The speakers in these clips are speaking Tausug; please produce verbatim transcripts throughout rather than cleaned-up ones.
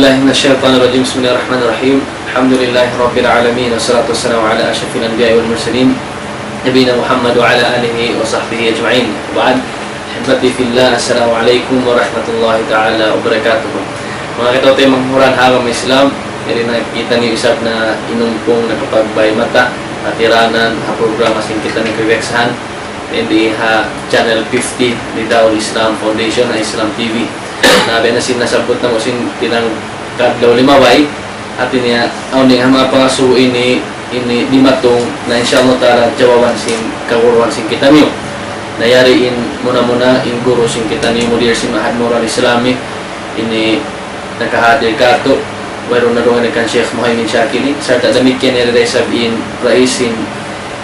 بسم الله الرحمن الرحيم. الحمد لله رب العالمين، والصلاة والسلام على أشرف الأنبياء والمرسلين، نبينا محمد وعلى آله وصحبه أجمعين. وبعد. أحبتي في الله، السلام عليكم ورحمة الله تعالى وبركاته. Manga kataymanghuran ha agama Islam, yari na kitaniyu isab na inumpung nakapagbay mata, ha tiranan, ha programa sin kitaniyu kaweksahan, ini ha Channel fifty, Nidaul Islam Foundation, ha Islam T V. Na biya' na sin nasabbut namu' sin pinangkadlaw limabay, hati niya, awn dayn ha manga pangasubu ini, ini dimatung, na insya Allah ta'ala jawaban sin kaguruhan sin kitaniyu. Na yari in muna-muna in guru sin kitaniyu, mudir sin Ma'had Nur Al-Islami, ini nakahadir katu', wayruun na dugaing kan Sheikh Muhaymin Shakili, sarta' damikkiyan yari da isab in rais sin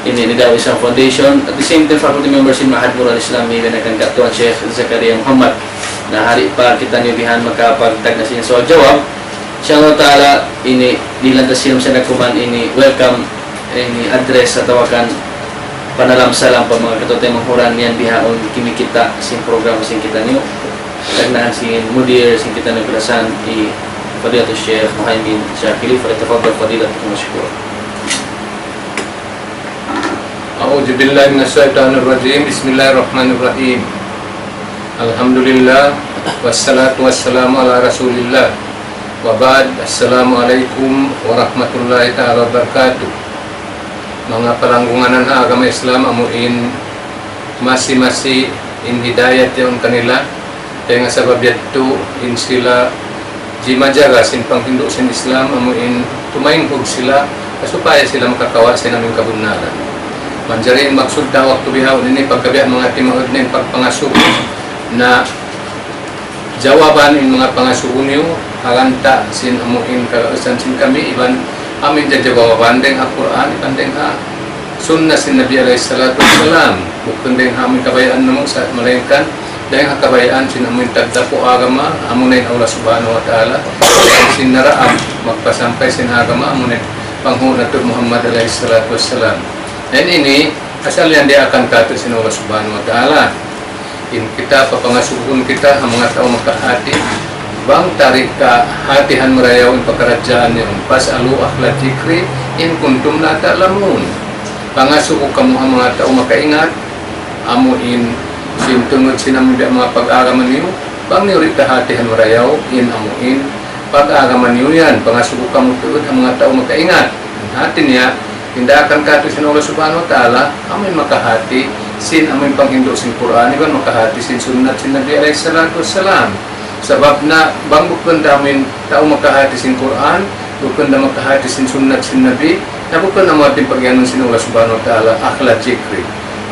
ini Nidaul Islam Foundation, at the same time faculty member sin Ma'had Nur Al-Islami, biya' na kan Katuan Sheikh Zakaria Muhammad. Na hari pa kitaniyu bihan makapagtagna' sin sual jawab. Insya Allah ta'ala, ini dihilan ta siya masandakuman ini welcome, ini address atawa kan panalam salam pa manga kataymanghuran yan bihaun kimikita' sin programa sin kitaniyu. Tagnaan sin mudir sin kitaniyu kalasahan hi Fadilatul Sheikh Muhaymin Shakili, فليتفضل فضيلته مشكورا. أعوذ بالله من الشيطان الرجيم. بسم الله الرحمن الرحيم. الحمد لله، والصلاة والسلام على رسول الله. وبعد، السلام عليكم ورحمة الله تعالى وبركاته. Manga palanggungan ha agama Islam, amu in masi-masi in hidayat yaun kanila, dayn ha sabab yadtu in sila jimajaga sin panghindu' sin Islam, amu in tumainghug sila, supaya sila makakawa' sin amu in kabunnalan. Manjari in maksud ta waktu bihaun ini pagka biya' manga timaud na in pagpangasubu na jawaban in manga pangasubu niyu, ha ganta' sin amu in kagausan sin kami, iban amu in jajawaban dayn ha Qur'an, iban dayn ha sunnah sin Nabi alayhi salatu wassalam. Bukun dayn ha amu in kabayaan namu' sa, malaingkan dayn ha kabayaan sin amu in tagdapu' agama, amu na in Allah Subhanahu wa Ta'ala, sin naraam magpasampay sin agama, amu na in panghu' natu' Muhammad alayhi salatu wassalam. Na in ini, asal yan diyaakan katu' sin Allah Subhanahu wa Ta'ala. In kita, papangasubuhun kita ha manga tau makahati, bang ta di' kahatihan marayaw in pakaradjaan niyu. فاسألوا أهل الذكر إن كنتم لا تعلمون. Pangasubu kamu ha manga tau makaingat, amu in sin tunud sin amu in biya' manga pag-agama niyu, bang niyu di' kahatihan marayaw in amu in pag-agama niyu yan. Pangasubu kamu tuud ha manga tau makaingat. Hati niya, in daakan katu' sin Allah Subhanahu wa Ta'ala, amu in makahati sin amu in panghindu' sin Qur'an, iban makahati sin sunnat sin Nabi alayhi salatu wassalam. Sabab na bang bukun da amu in tau makahati sin Qur'an, bukun da makahati sin sunnat sin Nabi, na bukun amu in pagyanun sin Allah Subhanahu wa Ta'ala, أهل الذكر.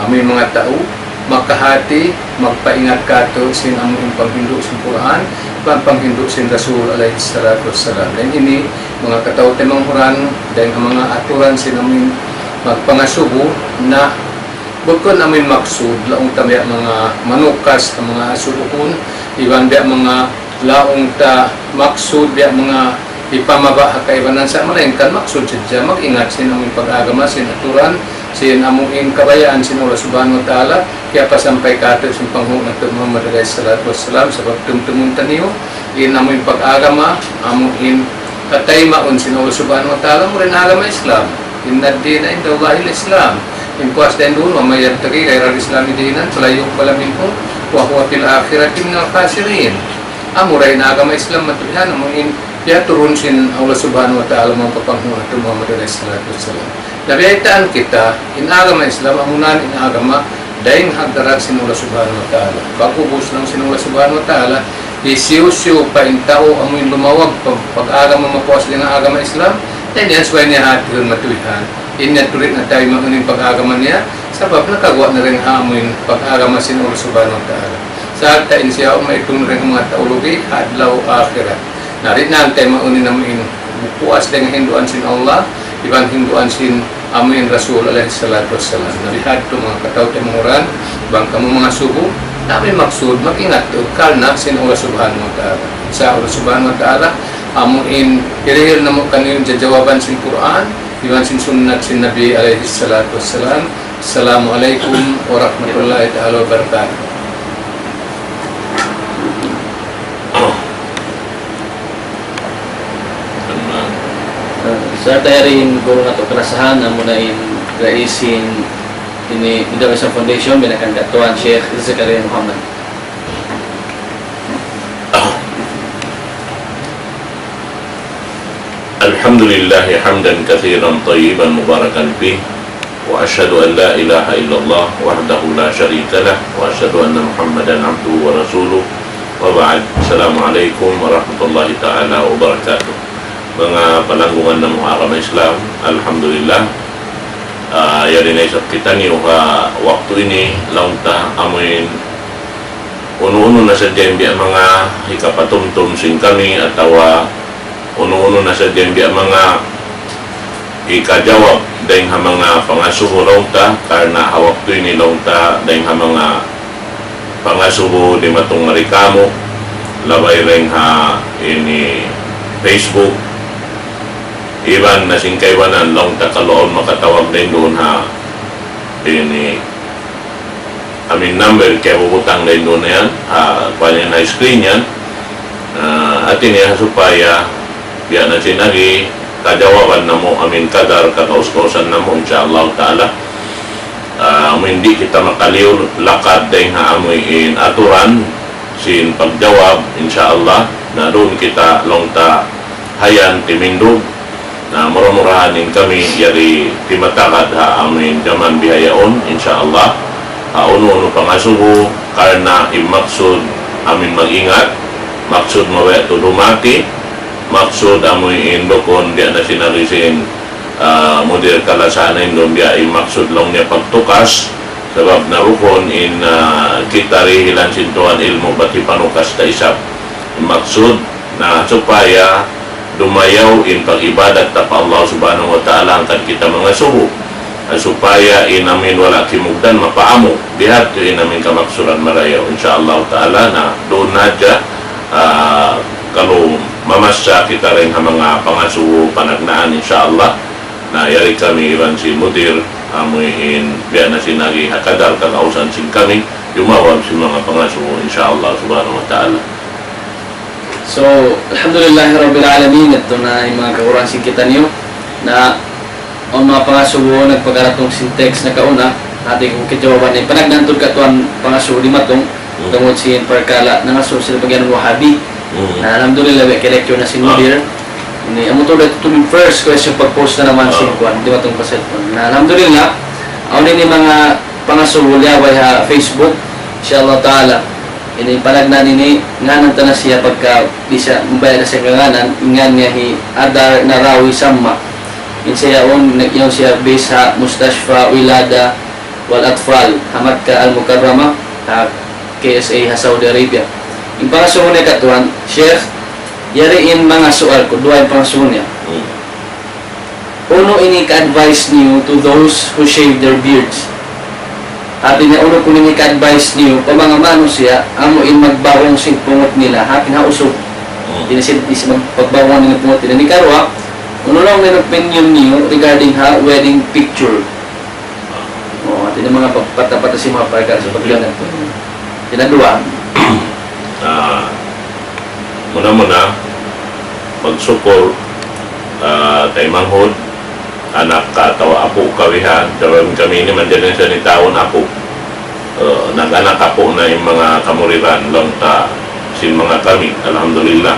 Amu in manga tau makahati, magpaingat katu' sin amu in panghindu' sin Qur'an, pang-, panghindu' sin Rasul alayhi salatu wassalam. Dayn ini, manga kataymanghuran, dayn ha manga aturan sin amu in magpangasubu na bukun amu in maksud, laung ta biya' manga manukas, manga asubuhun, iban biya' manga laung ta maksud biya' manga hipamaba' ha kaibanan sa, malaingkan maksud sadja mag-ingat sin amu in pag-agama, sin aturan, sin amu in kabayaan sin Allah Subhanahu wa Ta'ala, kiyapasampay katu' sin panghu' natu' Muhammad alayhi salatu wassalam, sabab tumtumun taniyu, in amu in pag-agama, amu in kataymaun sin Allah Subhanahu wa Ta'ala, amura in agama Islam. إن الدين عند الله الإسلام. In puas dayn duun, ومن يبتغ غير الإسلام دينا فلن يقبل منه وهو في الآخرة من الخاسرين. Amura in agama Islam matuhan, amu in piyaturun sin Allah Subhanahu wa Ta'ala, manga kapanghu' natu' Muhammad alayhi salatu wassalam. Na biyaytaan kita, in agama Islam, amuna in agama dayn ha hadarat sin Allah Subhanahu wa Ta'ala. Pag-ubus laung sin Allah Subhanahu wa Ta'ala, hisiyu-siyu pa in tau amu in lumawag pa, pag-agama mapuas dayn ha agama Islam, dayn yan subay niya hatihun matuhan. In niya tuud na taymaun in pag-agama niya, sabab nakaguwa' na dayn ha amu in pag-agama sin Allah Subhanahu wa Ta'ala. Sarta' in siya maitung dayn ha manga tau lugi' ha adlaw akhirat. Na di' na taymaun in amu in puas dayn ha hinduan sin Allah, iban hinduan sin amu in Rasul alayhi salatu wassalam. Na bihadtu manga kataymanghuran, bang kamu mangasubu, na amu in maksud, mag-ingat tuud karna' sin Allah Subhanahu wa Ta'ala. Sa' Allah Subhanahu wa Ta'ala, amu in hirihil namu' kaniyu jawaban sin Qur'an, iban sin sunnat sin Nabi alayhi salatu wassalam. Assalamu alaykum warahmatullahi ta'ala wabarakatuh. Sarta' yari in guru natu' kalasahan, amuna in rais sin ini Middle Eastern Foundation, binakan katuan Sheikh Zakaria Muhammad. الحمد لله حمدا كثيرا طيبا مباركا فيه، وأشهد أن لا إله إلا الله وحده لا شريك له، وأشهد أن محمدا عبده ورسوله، وبعد. السلام عليكم ورحمة الله تعالى وبركاته. Manga palanggungan namu' ha agama Islam, alhamdulillah, ah, yari na isab kitaniyu ha waktu ini, laung ta amuin unu-unu na sadja in biya' manga hikapatumtum sin kami atawa unu-unu na sadja in biya' manga hikajawab dayn ha manga pangasubu laung ta, karna' ha waktu ini laung ta dayn ha manga pangasubu dimatung mari kamu', labay dayn ha ini Facebook, iban na sin kaibanan laung ta kalu awn makatawag dayn duun ha ini amin number kiyabubutang dayn duun yan, ah, kuwan yan ha screen yan. Ah, hati niya supaya biya' na sin agi kajawaban namu' amin kadar kakaus-kausan namu', insya Allah ta'ala. Ah, amu in di' kita makaliyu lakad dayn ha amu in aturan sin pagjawab, insya Allah. Na duun kita laung ta hayan timindug. Na mura-murahan in kami yari timatagad ha amin jaman bihaun, insya Allah. Ha unu-unu pangasubu, karna' in maksud amin mag-ingat, maksud mabaya' tuud humati, maksud amu in bukun biya' na sin agi sin, ah, mudir kalasahan in duun biya' in maksud laung niya pagtukas, sabab na bukun in, ah, kita dihilan sin Tuhan ilmu' bat hipanukas ta isab. In maksud na supaya dumayaw in pag-ibadat ta pa Allah Subhanahu wa Ta'ala hangkan kita mangasubu. Na supaya in amin wala' kimugdan mapaamu. Bihadtu in amin kamaksuran marayaw. Insya Allah Ta'ala na duun na hadja, ah, kalu mamassa kita dayn ha manga pangasubu panagnaan, insya Allah. Na yari kami iban sin mudir, amu in biya' na sin agi ha kadar kakausan sin kami, jumawab sin manga pangasubu, insya Allah Subhanahu wa Ta'ala. So, alhamdulillahi rabbil alamin, yadtu na in manga kaguruhan sin kitaniyu. Na, awn manga pangasubu nagpakaratung sin text nakauna, hati ku kiyajawaban na in panagnaan tuud katuan pangasubu dimatung, tungud sin parkala' nangasubu sila pag'iyanun Wahabi. Na, alhamdulillah, biya' ka-lecture na sin mudir. Ini, amu tuud tuud in first question pag-post na naman sin kuwan, dimatung pa cellphone. Na, alhamdulillah, awn ini manga pangasubu liyabay ha Facebook, insya Allah ta'ala. Ini panagnaan ini, ngānan ta na siya pagka di' siya mabaya' na siya ngānan, in ngān niya hi Adar Narawi Samma. In siya yaun, nag-iyaw siya base ha Mustashfa Wilada wal Atfal, ha Makkah Al Mukarramah, ha K S A ha Saudi Arabia. In pangasubu niya katuan, Sheikh, yari in manga sual ku, duwa in pangasubu niya. Unu in hika-advise niyu to those who shave their beards? Hati niya, unu kunu' in hika-advise niyu pa manga manusiya' amu in magbarung sin pungut nila, hati niya ha usug. Di' na sin, di' sin mag-, pagbarungan nila in pungut nila. Hikaruwa, unu laung niyu in opinion niyu regarding ha wedding picture? O, hati niya manga pag-, pata-pata sin manga parkala' sa pagganat. Hikaduwa. Ah, muna-muna, magsukul, ah, taymanghud, anak ka atawa apu' ka bihan, sabab kami ini manjari na siya in tau apu'. Eh, nag-anak apu' na in manga kamuridan, laung ta sin manga kami, alhamdulillah.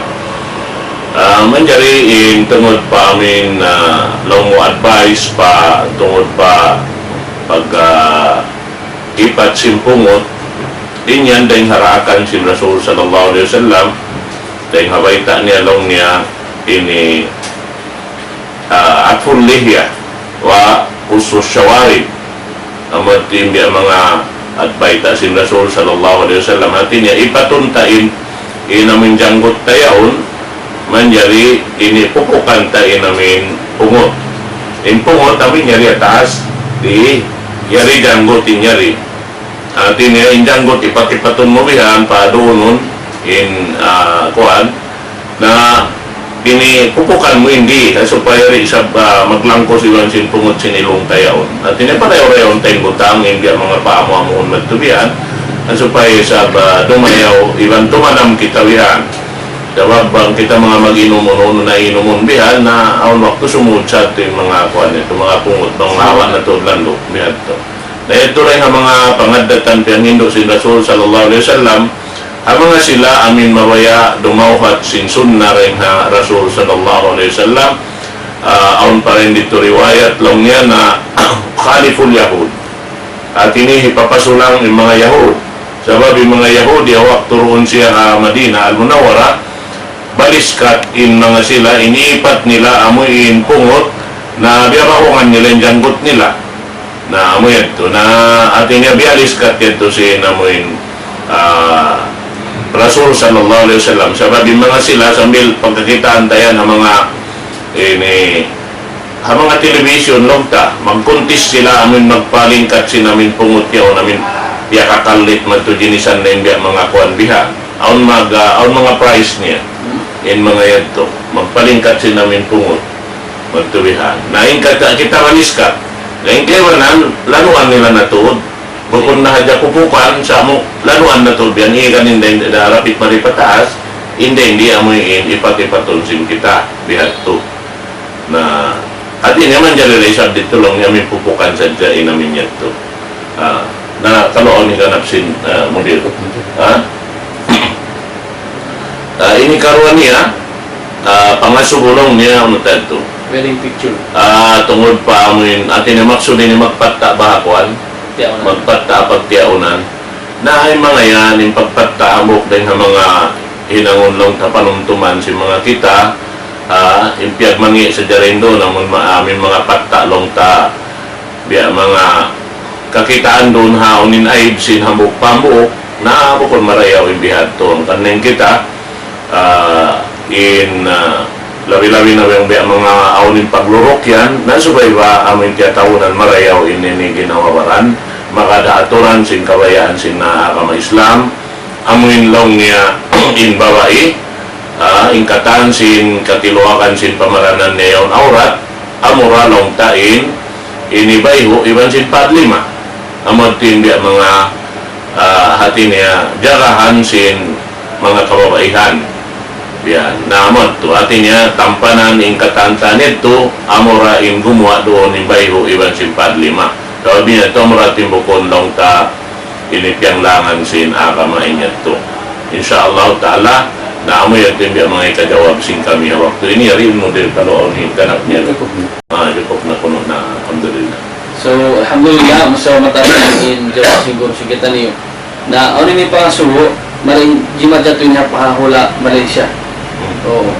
Ah, manjari in tungud pa amin, ah, laung mu advice pa, tungud pa pag, ah, ipat sin pungut, in yan dayn ha daakan sin Rasul sallallahu alayhi wasallam, dayn ha bayta' niya laung niya ini, ah, atful lihya wa qussus shawarib. Amu in biya' manga bayta' sin Rasul sallallahu alayhi wasallam. Hati niya, ipatun ta in, in amin janggut ta yaun, manjari ini pupukan ta in amin pungut. In pungut amin yari ha taas, di' yari janggut in yari. Hati niya in janggut ipat-ipatun mu bihan pa duunun in, ah, kuwan. Na ini pupukan mu in di', ha, supaya di' isab, ah, maglangkus iban sin pungut sin ilung ta yaun. Hati niya padayaw-dayaw ta in butang, in biya' manga paamu-amuun madtu bihan. Ha, supaya isab, ah, dumayaw iban tumanam kita bihan. Sabab bang kita manga mag-inum unu-unu na inumun bihan na awn waktu sumud sa yadtu in manga kuwan yadtu, manga pungut, bang lawa na tuud landu' bihan yadtu. Na yadtu ra in ha manga pangaddatan piyanghindu' sin Rasul sallallahu alayhi wasallam, ha manga sila amuin mabaya' dumawhat sin sunna dayn ha Rasul sallallahu alayhi wasallam, ah, awn pa dayn didtu riwayat laung niya na khaliful Yahud. Hati niya hipapasulang in manga Yahud. Sabab in manga Yahudi ha waktu duun siya ha Madinah Al-Munawwarah, baliskat in manga sila, in ipat nila amuin pungut, na biyabaungan nila in janggut nila. Na amu yadtu, na hati niya biyaliskat yadtu sin amuin, ah, Rasul sallallahu alayhi wasallam. Sabab in manga sila sambil pagkakitaan ta yan ha manga ini, ha manga television laung ta, mag-contest sila amuin magpalingkat sin amuin pungut yaun, amuin piyakakallit madtu jinisan na in biya' manga kuwan biha. Awn mag-, ah, awn manga prize niya. In manga yadtu, magpalingkat sin amuin pungut madtu biha. Na in kata kita maliskat. Na in kaibanan, lanuan nila na tuud. Bukun na hadja pupukan, sa' amu, lanuan na tuud bihan, ikan in dayn da rapit mari pataas, in dayn di amuin ipat-ipatun sin kita, bihadtu. Na, hati niya manjari da isab didtu laung niya amuin pupukan sadja in amuin yadtu. Ah, na, kalu awn higanap sin, ah, mudir. Ha? Ah, ini karuwa niya, ah, pangasubu laung niya, unu ta yadtu. Wedding picture. Ah, tungud pa amuin, hati niya maksud ini magpatta' ba ha kuwan? Pagtiyaunan. Magpatta' pagtiyaunan. Na in manga yan, in pagpatta' hambuuk dayn ha manga hinangun laung ta panumtuman sin manga kita, ah, in piyagmangi' sadja dayn duun, amun ma-, amuin manga patta' laung ta, biya' manga kakitaan duun ha awn in aib sin hambuuk pa hambuuk, na bukun marayaw in bihadtu. Hangkan in kita, ah, in, ah, labi-labi na bang biya' manga awn in pagluruk yan, na subay ba amuin tiyataunan marayaw in ini ginhawa-baran, maka da aturan sin kabayaan sin agama Islam, amuin laung niya in babai, ah, in katan sin katiluakan sin pamaranan niya yaun awrat, amura laung ta in, ini bayhu' iban sin padlima. Amu yadtu in biya' manga, ah, hati niya jagahan sin manga kababaihan. Yan. Na amu yadtu, hati niya tampanan in katan ta yadtu, amura in gumuwa' duun in bayhu' iban sin padlima. Sabab niya yadtu amura timbukun laung ta ini piyanglangan sin agama in yadtu. Insya Allah Ta'ala, na amu yadtu in biya' manga hikajawab sin kami ha waktu ini, yari in mudir kalu awn higanap niya. Ah, jukup na kunu' na, alhamdulillah. So, alhamdulillah, masa mataas in jawab sin guru sin kitaniyu. Na, awn ini pangasubu, maring jimat yadtu in ha hula' Malaysia. Hmm. Oo.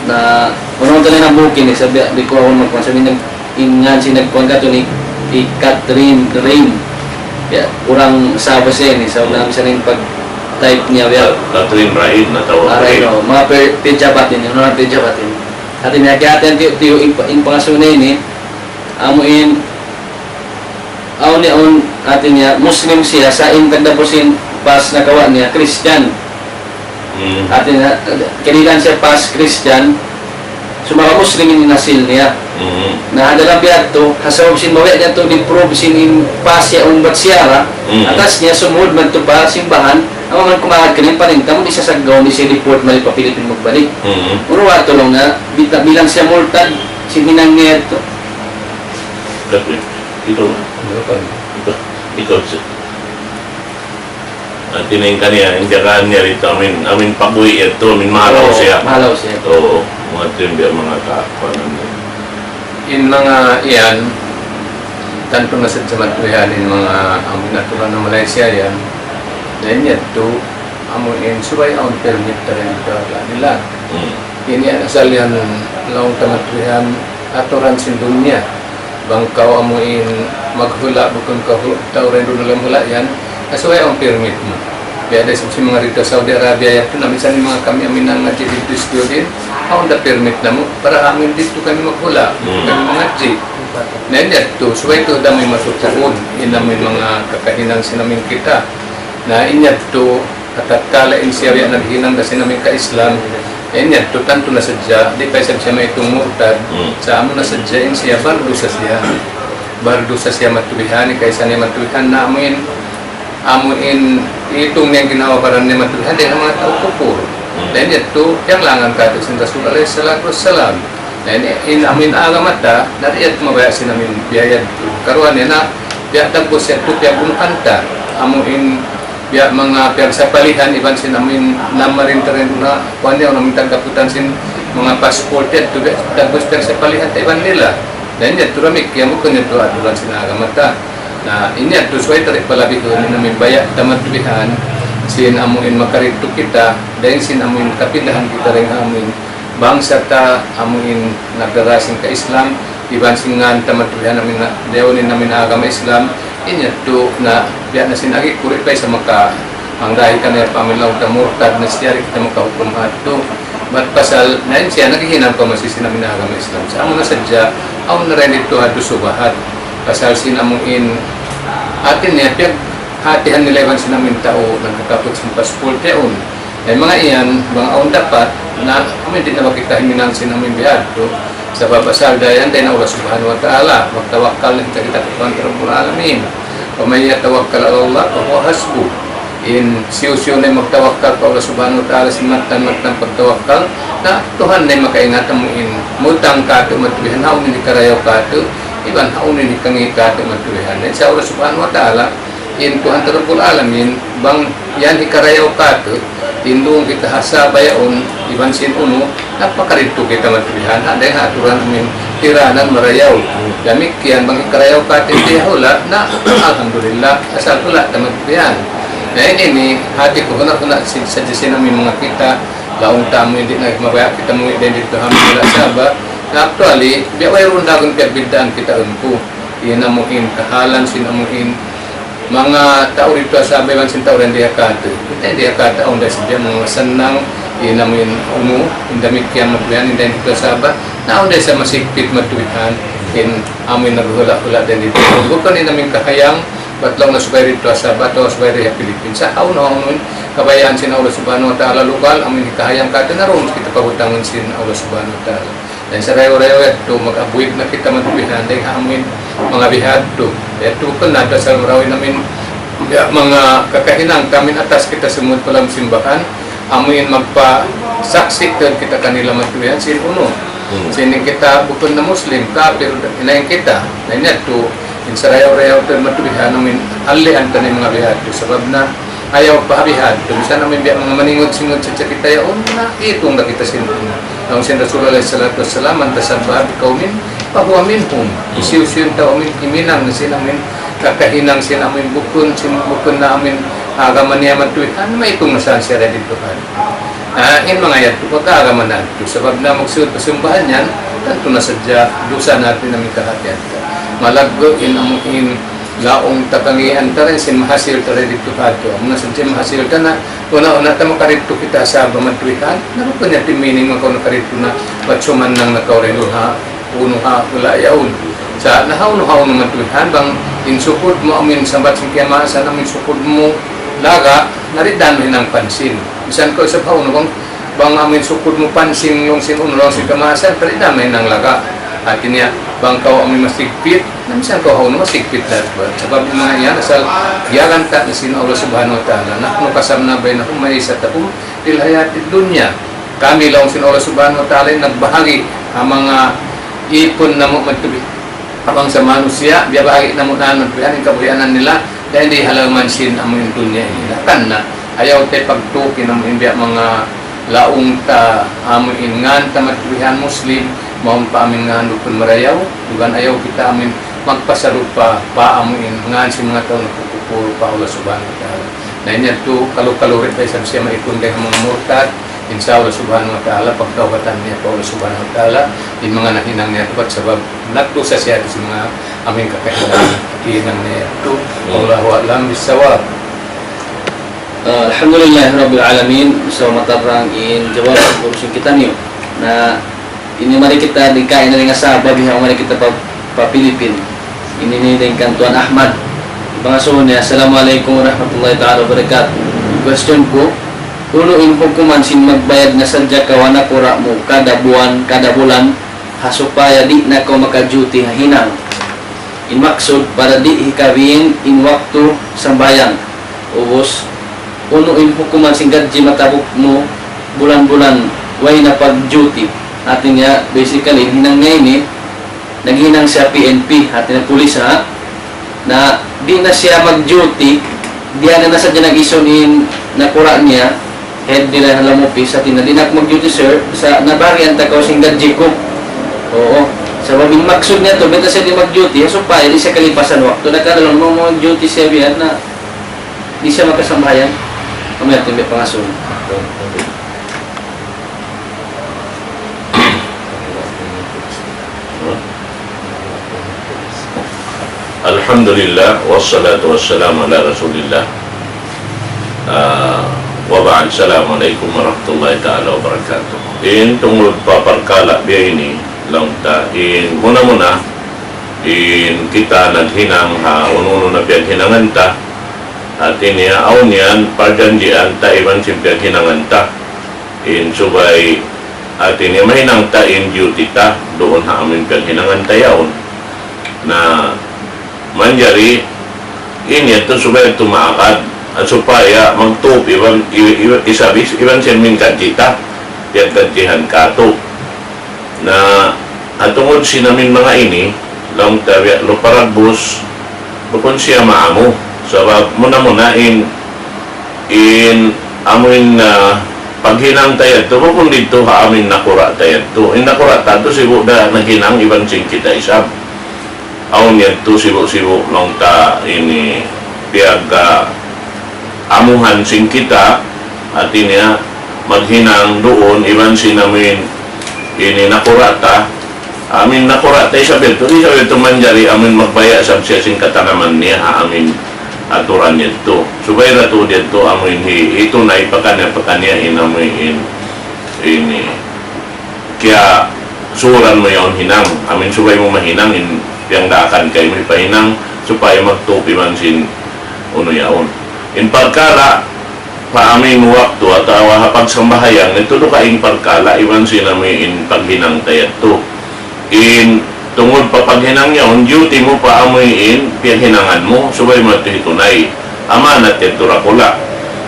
Na, unu ta na in hambuuk ini, sabi, di' ku awn magkuwan, sabi, nag-, in ngan sin nagkuwan katu' ini, hi Catherine Rain. Ya, urang Sabah siya ini, sa' na misan in pag-type niya, ya. Catherine Rain, natawa. Ah, Rain, oo. Manga pe-, pejabat ini, manga pejabat ini. Hati niya, kiyahatihan tiyu'-tiyu' in pa-, in pangasubu niya ini, amu in, awn niya, awn, hati niya, Muslim siya, sa' in tagdapu sin pass nakawa' niya, Christian. Hmm. Hati niya, kaibanan siya pass Christian, sumagawa' Muslim in asil niya. Hmm. Na ha dalam biya' yadtu, ha sabab sin mawi' niya yadtu di' prove sin in pass niya umbat siyara, hmm, atas niya sumud madtu pa simbahan, amu man kumahag kaniya in paninta mu, di' siya saggaw, di' siya deport mari pa Pilipin magbalik. Hmm. Unu wa tulung na, bita-, bilang siya murtad, sin hinang niya yadtu. Ikaw, ikaw, ikaw, ikaw, sir. Hati niya in kaniya, in jagaan niya didtu, amuin, amuin pag-uwi' yadtu, amuin mahalaw siya. Oo, mahalaw siya. Oo, manga yadtu in biya' manga kakuwanan niya. In manga yan, tantu na sadja matuwihan in manga amuin aturan ha Malaysia yan. Na in yadtu, amuin subay awn permit dayn ha nila. Hmm. In yan asal yan laung ta matuwihan aturan sin dunya. Bang kaw amuin maghula', bukun kaw hu-, tau dayn duun ha lawm hula' yan, subay awn permit mu. Biya' da isab sin manga didtu ha Saudi Arabia yadtu, na misan in manga kami amuin nangadji' didtu student, awn da permit namu', para amuin didtu kami maghula', hmm, kami mangadji'. Na in yadtu, subay tuud amuin matutuun, in amuin manga kakahinang sin amuin kita. Na in yadtu, ha tatkala in siya biya' naghinang da sin amuin ka-Islam, in yadtu tantu na sadja, di' pa isab siya maitung murtad, hmm, sa' amu na sadja in siya bardusa siya. Bardusa siya matuwihan, kaysa niya matuwihan na amuin, amuin itung niya in ginhawa-baran niya matuwihan, dayn ha manga tau kupur. Dayn yadtu, piyanglangan katu' sin Rasul alayhi salatu wassalam. Na in, in amuin agama ta, na di' yadtu mabaya' sin amuin biya' yadtu. Karuwa niya na, biya' dagbus yadtu, biya' bunukan ta. Amuin, biya' manga piyagsapalihan, iban sin amuin namarin-tarin na, kuwan niya, amuin tagdaputan sin manga passport yadtu, biya' dagbus piyagsapalihan ta iban nila. Dayn yadtu damikkiyan, bukun yadtu aturan sin agama ta. Na, in yadtu subay ta di' palabihun in amuin baya' ta matubihan, sin amuin makaridtu kita, dayn sin amuin kapindahan kita dayn ha amuin bangsa ta, amuin nagdara sin ka-Islam, iban sin ngan ta matubihan amuin na, dayn in amuin agama Islam, in yadtu na, biya' na sin agi kuri pa isa maka, manggahi kaniya pa amuin laung ta murtad na siya di' kita makahukum ha yadtu. Bat pasal, na in siya naghihinang pa masi sin amuin agama Islam. Sa' amu na sadja, awn na dayn didtu ha yadtu subahat. Pasal sin amuin, hati niya, piyaghatihan nila iban sin amuin tau, nagkakaput sin passport yaun. Ay manga yan, bang awn dapat, na amuin di' na ba kita huminang sin amuin bihadtu. Sabab asal dayn dayn ha Allah Subhanahu wa Ta'ala, magtawakkal na kita kita pa Tuhan Rabbul Alamin. ومن يتوكل على الله فهو حسبه. In hisiyu-siyu na magtawakkal pa Allah Subhanahu wa Ta'ala, sin mattan-mattan pagtawakkal, na Tuhan na makaingat amuin, mutang katu' matubihan, hawnu in hikarayaw katu', iban hawnu in hikangi' katu' matubihan. Na in sa Allah Subhanahu wa Ta'ala, in Tuhan ta Rabbul Alamin, bang yan hikarayaw katu', tindung kita ha Sabah yaun, iban sin unu, na makaridtu kita matubihan, ha, dayn ha aturan amuin tiranan marayaw. Damikkiyan bang hikarayaw katu' in dihula, na alhamdulillah, asal hula ta matubihan. Na ini, ini, hati ku huna-huna sin, sadja sin amuin manga kita, laung ta amuin di' na mabaya' kita amuin dayn didtu ha amuin hula' Sabah. Na actually, biya' wayruun dagun piyagbiddaan kita ungku. In amuin kahalan sin amuin manga tau didtu ha Sabah iban sin tau dayn di ha katu'. Dayn di ha katu' awn da isab manga sannang, in amuin unu, in damikkiyan matubihan, in dayn didtu ha Sabah. Na awn da isab masigpit matubihan, in amuin naghula'-hula' dayn didtu. Bukun in amuin kahayang, bat laung na subay didtu ha Sabah, atawa subay di ha Philippines. Sa' hawnu-hawnu in kabayaan sin Allah Subhanahu wa Ta'ala lugal, amuin kahayang katu', na duun kita pabutangun sin Allah Subhanahu wa Ta'ala. Dayn sarayaw-rayaw yadtu, mag-avoid na kita matubihan, dayn ha amuin manga bihadtu. Yadtu kan na dasal marayaw in amuin, ya, manga kakahinang ta amuin atas kita sumud pa lawm simbahan, amuin magpasaksi' tuud kita kanila matubihan, sin unu. Hmm. Sin kita bukun na Muslim, kapir, in ain kita. Na in yadtu, in sarayaw-rayaw tuud matubihan, amuin alian ta in manga bihadtu. Sabab na, ayaw pa ha bihadtu. Misan amuin biya' manga maningud-singud sadja kita yaun, na itung da kita sin unu. Laung sin Rasul alayhi salatu wassalam, من تشبه بقوم فهو منهم. Hisiyu-siyu in tau amuin himinang sin amuin kakahinang sin amuin bukun, sin bukun na amuin agama niya matubihan, maitung na sa siya dayn didtu ha. Ah, in manga yadtu, pagka agama natu'. Sabab na maksud pa simbahan yan, tantu na sadja dusa natu' in amuin kahatihan ta. Malaggu' in amuin laung ta kangian ta dayn sin mahasil ta dayn didtu ha yadtu. Amu na sadja mahasil ta na, una-una ta makaridtu kita ha Sabah matubihan, na bukun yan in meaning makaw nakaridtu na, bat sumannang na kaw dayn duun ha, unu ha, hula' yaun. Sa' na hawnu-hawnu matubihan, bang in sukud mu amuin sambat sin kiyamaasan, amuin sukud mu laga', na di' da mu hinang pansin. Misan kaw isab hawnu bang, bang amuin sukud mu pansin laung sin unu, laung sin kamaasan, di' da mu hinang laga'. Hati niya, bang kaw amuin masigpit, na misan kaw hawnu masigpit da. Sabab in manga yan, asal giyagan ta na sin Allah Subhanahu wa Ta'ala. نحن قسمنا بينهم معيشتهم في الحياة الدنيا. Kami laung sin Allah Subhanahu wa Ta'ala in nagbahagi' ha manga ipun namu' matubi. Bangsa manusiya', biyabahagi' namu' na matubihan in kabuhianan nila, dayn di ha lawm sin amuin dunya ini. Na kan na, ayaw ta pagtuki namu' in biya' manga laung ta amuin ngan ta matubihan Muslim, mawn pa amuin ngan bukun marayaw, dugan ayaw kita amuin magpasarupa pa amuin ngan sin manga tau nagkukupur pa Allah Subhanahu wa Ta'ala. Na in yadtu, kalu-kalu ri pa isab siya maikun dayn ha manga murtad, insya Allah Subhanahu wa Ta'ala, pagtawbatan niya pa Allah Subhanahu wa Ta'ala, in manga nahinang niya tupat sabab nagdusa siya sin manga amuin kakahinang, hinang niya yadtu. Wallahu a'lam bissawab. Ah, alhamdulillah rabbil alamin, sa' matarang in jawab sin kitaniyu. Na ini mari kita di kain ring Sabah, bihaun mari kita pa, pa Pilipin. Ini ini dayn kan Tuan Ahmad. Pangasubu niya, "Assalamualaikum warahmatullahi ta'ala wabarakatuh." Question ku, unu in hukuman sin magbayad na sadja kaw ha nakura' mu kada buwan, kada bulan, ha supaya di' na kaw maka-duty ha hinang? In maksud, para di' hikabin in waktu sambahayang. Ubus, unu in hukuman sin gadji matabuk mu bulan-bulan way na pag-duty. Hati niya, basically, hinang niya ini, naghinang siya P N P, hati niya pulis, ha? Na di' na siya mag-duty, di' na na sadja nag-isun in nakura' niya, head nila ha lawm office, hati niya, "Di' na aku mag-duty, sir, sa' nabarian ta kaw sin gadji ku." Oo. Sabab in maksud niya tu, bang siya di' mag-duty, ha, supaya di' siya kalipasan waktu. Nagkalaung mu mag-duty siya biya' na, di' siya makasambahayang. Amu yan in pangasubu. الحمد لله والصلاة والسلام على رسول الله. Ah, وبعد, السلام عليكم ورحمة الله تعالى وبركاته. In tungud pa parkala' biya' ini, laung ta, in muna-muna, in kita naghinang ha unu-unu na piyaghinangan ta, hati niya, awn yan, parjanjian ta iban sin piyaghinangan ta. In subay, hati niya, mahinang ta in duty ta, duun ha amun piyaghinangan ta yaun. Na, manjari, in yadtu subay tumaakad, at supaya magtup iban, i-, i-, isab is-, iban sin min gadji ta, piyaggadjihan katu'. Na, ha tungud sin amin manga ini, laung ta biya' lupa dagbus, bukun siya maamu. Sabab muna-muna in, in amuin, ah, paghinang ta yadtu, bukun didtu ha amin nakura' ta yadtu. In nakura' ta yadtu sibu' da naghinang iban sin kita isab. Awn yadtu sibu'-sibu' laung ta ini piyag, ah, amuhan sin kita, hati niya, maghinang duun, iban sin amuin ini nakura' ta. Amuin nakura' ta isab yadtu, isab yadtu manjari amuin magbaya' isab siya sin katanaman niya, ha amuin aturan yadtu. Subay da tuud yadtu amuin hi-, hitunay pakaniya-pakaniya in amuin ini. Kiyasuuran mu yaun hinang, amuin subay mu mahinang in piyangdaakan kaymu hipahinang, supaya magtup iban sin unu yaun. In parkala', pa amuin waktu atawa ha pagsambahayang, yadtu dugaing parkala', iban sin amuin paghinang ta yadtu. In tungud pa paghinang yaun, duty mu pa amuin piyaghinangan mu, subay mu yadtu hitunay. Amanat yadtu dakula'.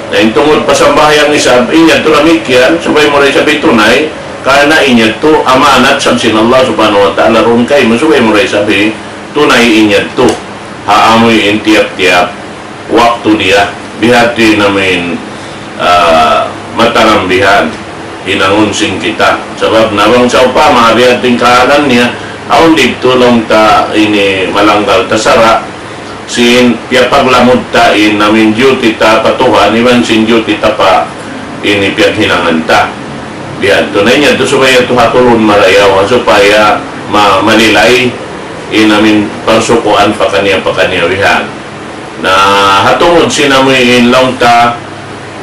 Na in tungud pa sambahayang isab, in yadtu damikkiyan, subay mu da isab hitunay, karna' in yadtu amanat isab sin Allah Subhanahu wa Ta'ala duun kaymu, subay mu da isab hitunay in yadtu. Ha amuin tiyap-tiyap waktu niya, biya' hādtu in amuin, ah, mataram bihan hinangun sin kita. Sabab na bang sawpama biya' hādtu in kahalan niya, awn didtu laung ta ini malanggal ta sara', sin piyapaglamud ta in amuin duty ta pa Tuhan, iban sin duty ta pa ini piyaghinangan ta. Biya' hādtu na in yadtu subay yadtu hatulun marayaw, supaya ma-, malilay in amuin pagsukuan pakaniya-pakaniya bihan. Na ha tungud sin amuin laung ta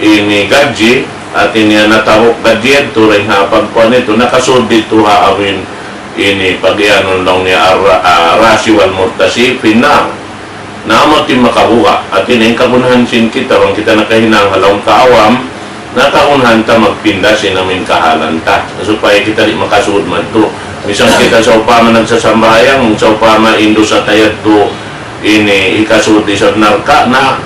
ini gadji, hāti niya nataruk gadji yadtu dayn ha pagkuan yadtu, nakasud didtu ha amuin ini pagiyanun laung niya ar-, ah, rashi wal murtashi fin nar. Na amu in makabuga', hāti niya in kagunahan sin kita, bang kita nakahinang ha laung ta awam, na kagunahan ta magpinda sin amuin kahalan ta, supaya kita di' makasud madtu. Misan kita sawpama nagsasambahayang, sawpama in dusa ta yadtu ini hikasud isab narka', na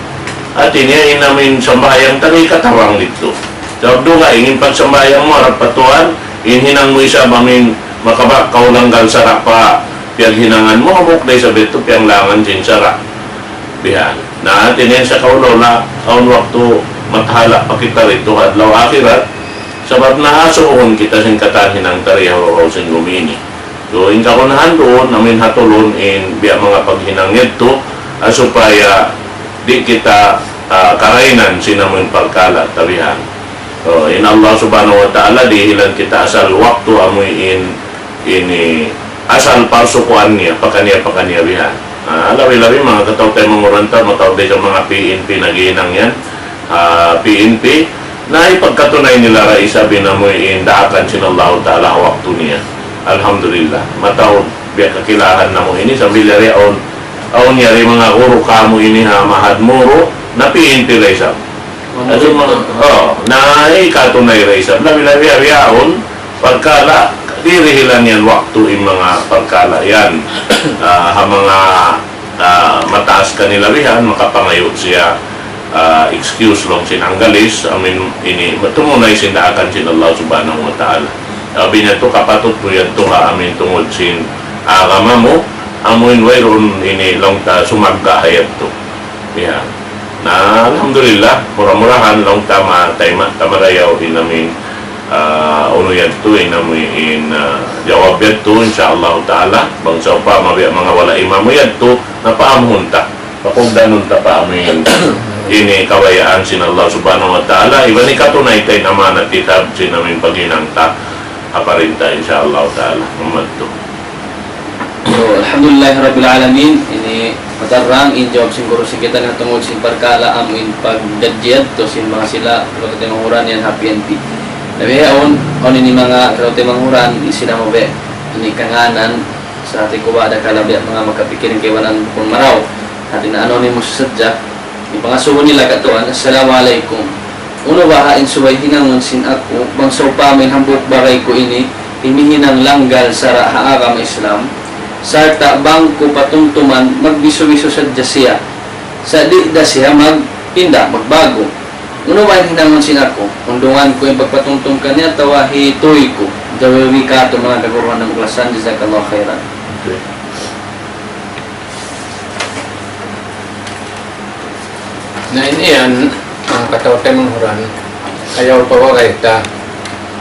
hāti niya in amuin sambahayang ta di' katabang didtu. Sabab dugaing in pagsambahayang mu harap pa Tuhan, in hinang mu isab amuin makabak kaw langgal sara' pa piyaghinangan mu, hambuuk da isab yadtu piyanglangan sin sara'. Bihan. Na, hāti niya sa kaw laung, awn waktu matahala' pa kita didtu ha adlaw akhirat, sabab na asubuhun kita sin katan hinang ta di ha babaw sin gumi ini. So, in kagunahan duun, amuin hatulun in biya' manga paghinang yadtu, ah, supaya di' kita, ah, karainan sin amuin parkala' ta bihan. So, in Allah Subhanahu wa Ta'ala, dihilan kita asal waktu amuin ini asal parsukuan niya, pakaniya-pakaniya bihan. Ah, labi-labi manga kataw-taymanghuran ta, mataud da isab manga P N P naghihinang yan. Ah, P N P, na hipagkatunay nila da isab in amuin daakan sin Allahu Ta'ala ha waktu niya. Alhamdulillah. Mataud, biya' kakilahan namu' ini, sambil yari awn, awn yari manga guru kamu ini ha Mahad Muru, na P N P da isab. Atu ma-, oh, na hikatunay da isab. Labi-labi yari awn, parkala', dirihilan yan waktu in manga parkala' yan. Ah, ha manga, ah, mataas kanila bihan, makapangayu' siya ah, excuse laung sin Anggalis, amin ini, tumunay sin daakan sin Allah Subhanahu wa Ta'ala. Labi niya tu kapatut mu yan tu ha amin tungud sin agama mu, amuin wayruun ini laung ta sumagga' ha yadtu. Ya. Na, alhamdulillah, mura-murahan laung ta ma-, tayma-, ta marayaw in amin, ah, unu yadtu, in amuin, ah, jawab yadtu, insya Allah Ta'ala, bang sawpama biya' manga wala' imamu yadtu, na pahamhun ta. Pakugdanun ta pa amin. Ini kabayaan sin Allah Subhanahu wa Ta'ala. Iban ikatunay ta in amanat kitab sin amin paghinang ta. Aparin ta, insya Allah Ta'ala. Mamadtu. So, alhamdulillah rabbil alamin. Ini matarang in jawab sin guru sin kita na tungud sin parkala' amuin pagdadjiyat tu sin manga sila, kalau kita manguran yan happy and pit. Tapi yaun, awn ini manga, kalau kita manguran, in sila mabe, ini kanganan, sa hati ku ba ada kala biya' manga makapikil in kaibanan bukun marayaw. Hati na anonymous sadja. In pangasubu nila katuan, "Assalamu alaykum. Unu baha' in subay hinangun sin aku, bang sawpama in hambuuk bagay ku ini, himihinang langgal sara' ha agama Islam, sarta' bang ku patumtuman, magbisu-bisu sadja siya. Sa' di' da siya magpinda, magbagu. Unu ba in hinangun sin aku? Undungan ku in pagpatumtum kaniya atawa hituy ku?" Jawabi katu' manga kaguruhan namu' klasan, jazakallahu khairan. Okay. Na in yan, manga kataw-taymanghuran, ayaw pa waray ta,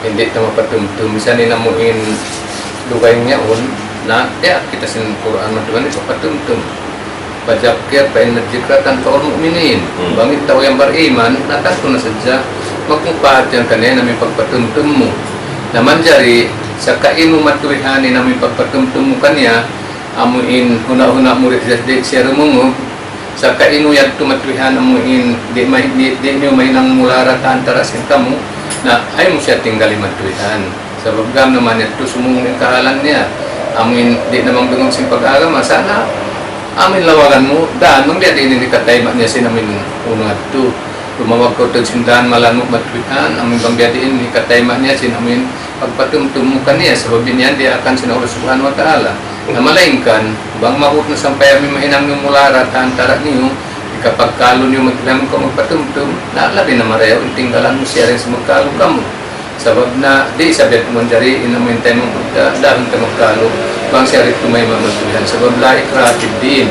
di' ta mapatumtum. Misan in amuin lugay niya yaun, na, ya, kita sin Qur'an matukan itu patumtum. فذكر فإن الذكرى تنفع المؤمنين. Hmm. Bang in tau yan bariman, na tantu na sadja, magmupaat yan kaniya in amuin pagpatumtum mu. Na manjari, sa' kainu matuwihan in amuin pagpatumtum mu kaniya, amuin huna'-huna' mu di' siya, di' siya rumungug, sa' kainu yadtu matuwihan amuin di' may-, di', di' niyu mahinang mularat antara sin kamu, na ayaw mu siya tinggali matuwihan. Sabab gam naman yadtu sumūng in kahalan niya. Amuin di' na magdungug sin pag-agama, sa' na amuin lawagan mu, dan, bang biya' diin in hikatayma' niya sin amuin unu yadtu. Lumawag kaw tuud sin dan malanu' matuwihan, amuin bang biya' diin in hikatayma' niya sin amuin pagpatumtum mu kaniya, sabab in yan diyaakan sin Allah Subhanahu wa Ta'ala. Na malaingkan, bang maabut na sampay amuin mahinang niyu mularat antara niyu, hikapagkalu niyu matuwihan kaw magpatumtum, na labi na marayaw in tinggalan mu siya dayn sin magkalu kamu. Sabab na di' isab yadtu manjari in amuin taymanghud ta, daran ta magkalu, bang siya di' tumayma' matuwihan. Sabab لا إكراه في الدين,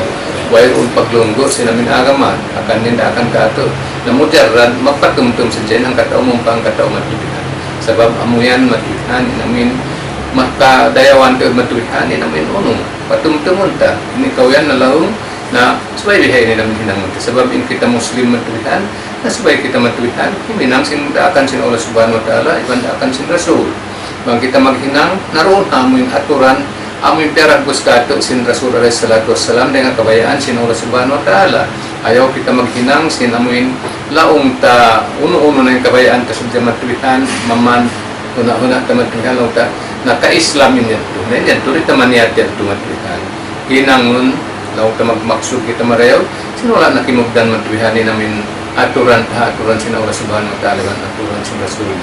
wayruun paglunggu' sin amuin agama, akan ninda akan katu'. Na mujarrad, magpatumtum sadja in hangkatau mu pa hangkatau matuwihan. Sabab amu yan matuwihan, in amuin makadayawan ta matuwihan, in amuin unu, patumtumun ta. Ini kaw yan na laung, na subay bihaini in amuin hinangun ta. Sabab in kita Muslim matuwihan, na subay kita matuwihan, huminang sin daakan sin Allah Subhanahu wa Ta'ala, iban daakan sin Rasul. Bang kita maghinang, na duun ha amuin aturan, amuin piyaragbus katu' sin Rasul alayhi salatu wassalam dayn ha kabayaan sin Allah Subhanahu wa Ta'ala. Ayaw kita maghinang sin amuin laung ta unu-unu na in kabayaan ta sadja matuwihan, maman, huna'-huna' ta matuwihan, laung ta, naka-Islam in yadtu. Na in yadtu, di' ta maniyat yadtu matuwihan. Hinangun, laung ta magmaksud kita marayaw, sin wala' na kimugdan matuwihan in amuin aturan, ha aturan sin Allah Subhanahu wa Ta'ala, iban aturan sin Rasul.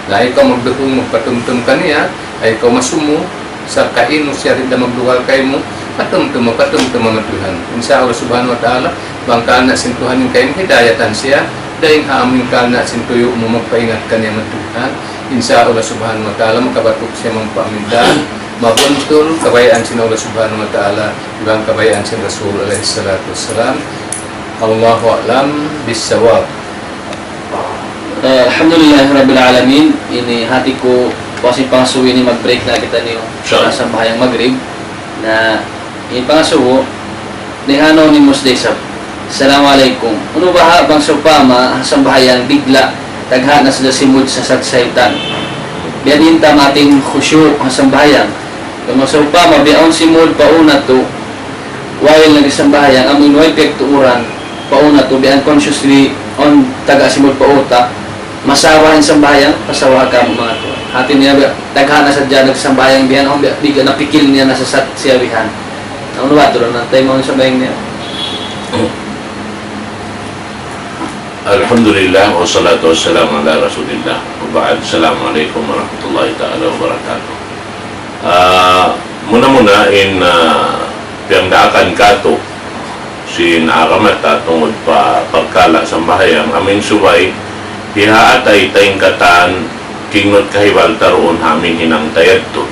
Na ikaw magdukung, magpatumtum kaniya, ay ikaw masumu, sa' kainu siya di' da magdugal kaymu, patumtuma, patumtuma matuwihan. Insya Allah Subhanahu wa Ta'ala, bang karna' sin Tuhan in kaymu hidayatan siya, dayn ha amuin karna' sin tuyu' mu magpaingat kaniya matuwihan. Insya Allah Subhanahu wa Ta'ala, makabatuk siya magpaminda, mabuntul, kabayaan sin Allah Subhanahu wa Ta'ala, iban kabayaan sin Rasul alayhi salatu wassalam. الله أعلم بالصواب. Eh, alhamdulillah rabbil alamin. Ini hati ku, puas in pangasubu ini mag-break na kitaniyu. Insya Allah. Sambahayang Maghrib. Na, in pangasubu, dayn ha anonymous da isab. Assalamu alaykum. Unu baha' bang sawpama ha sambahayang bigla', tagha' na sadja simud sasat saytan? Biya' diin ta matin khushu' ha sambahayang. Bang sawpama biya' awn simud pa una tu, while nagsambahayang, amun way piyagtuuran, pa una tu, biya' unconsciously, awn taga simud pa utak, masawa in sambahayang, pasawa kamu manga tuwan. Hati niya biya', tagha' na sadja nagsambahayang biya' yan, awn biya', bigla napikil niya nasasat siya biya' yan. Na unu ba, tuud na tayo mga sambahayang niya. الحمد لله والصلاة والسلام على رسول الله وبعد. السلام عليكم ورحمة الله تعالى وبركاته. Ah, muna-muna in, ah, piyagdaakan katu', sin agama ta tungud pa pagkala' sambahayang, amin subay, hihaatay ta in katan kingnut kahibal ta duun ha amin hinang ta yadtu.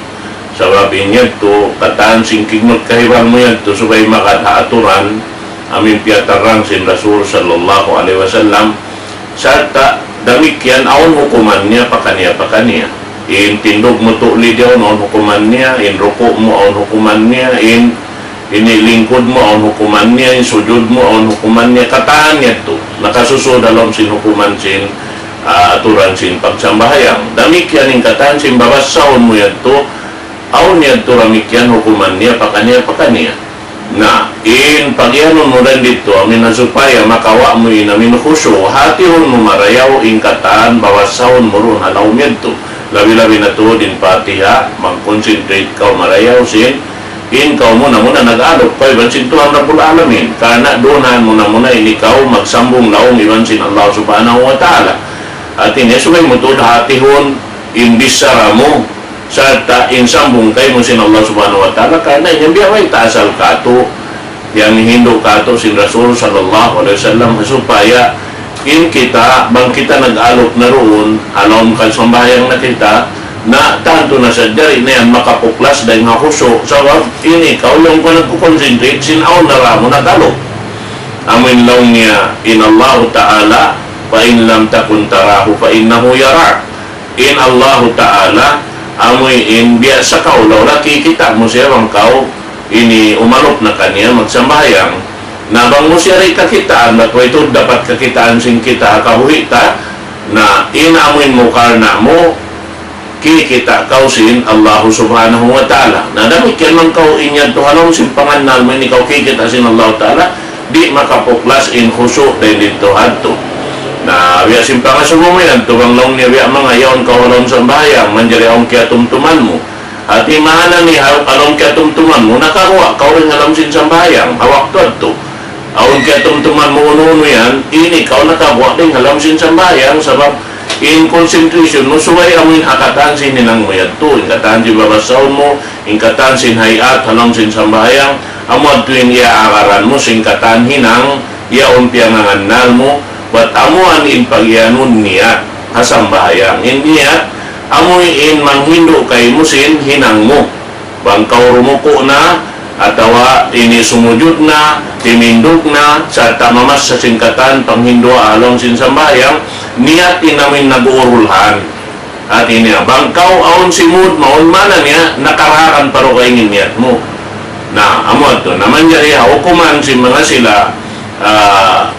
Sabab in yadtu, katan sin kingnut kahibal mu yadtu, subay magad ha aturan, amin piyatarrang sin Rasul sallallahu alayhi wasallam, sarta' damikkiyan awn hukuman niya pakaniya-pakaniya. In tindug mu tuud yaun awn hukuman niya, in ruku' mu awn hukuman niya, in ini lingkud mu awn hukuman niya, in sujud mu awn hukuman niya, katan yadtu. Nakasusu ha lawm sin hukuman sin, ah, aturan sin pagsambahayang. Damikkiyan in katan sin babassahun mu yadtu, awn yadtu damikkiyan hukuman niya pakaniya-pakaniya. Na, in pagiyanun mu dayn didtu, amin na supaya makawa' mu in amin khushu', hatihun mu marayaw in katan babassahun mu duun ha lawm yadtu. Labi-labi na tuud in Fatiha, mag-concentrate kaw marayaw sin, in kaw muna-muna nag-alup pa iban sin Tuhan Rabbul Alamin. Karna' duun muna-muna in ikaw magsambung lawm iban sin Allah Subhanahu wa Ta'ala. Hati niya subay mu tuud hatihun in bichara mu, sarta' in sambung kaymu sin Allah Subhanahu wa Ta'ala, karna' in yan biya' way ta asal katu', yan hindu' katu' sin Rasul sallallahu alayhi wasallam, supaya in kita, bang kita nag-alup na duun, ha lawm kasambahayang na kita, na tantu na sadja di' na yan makapuklas dayn ha khushu', sabab in ikaw yan pa nagkukonsentrate sin awn na da mu nag-alup. Amu in laung niya in Allahu Ta'ala, فإن لم تكن تراه فإنه يراك. In Allahu Ta'ala, amu in biya' sa kaw, laung niya kikita' mu siya bang kaw ini umalup na kaniya magsambahayang. Na bang mu siya di' kakitaan, bat way tuud dapat kakitaan sin kita ha kabuhi' ta, na in amu in mu karna' mu, kikita' kaw sin Allahu Subhanahu wa Ta'ala. Na damikkiyan man kaw in yadtu ha lawm sin pangannal mu in ikaw kikita' sin Allahu Ta'ala, di' makapuklas in khushu' dayn didtu ha yadtu. Na biya' sin pangasubu mu yadtu, bang laung niya biya' manga yaun kaw ha lawm sambahayang, manjari awn kiyatumtuman mu. Hati maana niya ha lawm kiyatumtuman mu, nakaguwa' kaw dayn ha lawm sin sambahayang, ha waktu yadtu. Awn kiyatumtuman mu unu-unu yan, in ikaw nakaguwa' dayn ha lawm sin sambahayang, sabab in concentration mu, subay amu in ha katan sin hinang mu yadtu, in katan sin babassahun mu, in katan sin hay'at, ha lawm sin sambahayang, amu yadtu in iyaagaran mu, sin katan hinang, yaun piyangangannal mu, bat amu yan in pagiyanun niyat, ha sambahayang. In niyat, amu in manghindu' kaymu sin hinang mu. Bang kaw rumuku' na, atawa ini sumujud na, timindug na, sarta' mamassa sin katan panghindu' ha lawm sin sambahayang, niyat in amu in nag-uurulhan. Hati niya, bang kaw awn simud, mawn maana niya, nakarakan pa dugaing in niyat mu. Na, amu yadtu, na manjari ha hukuman sin manga sila, ah,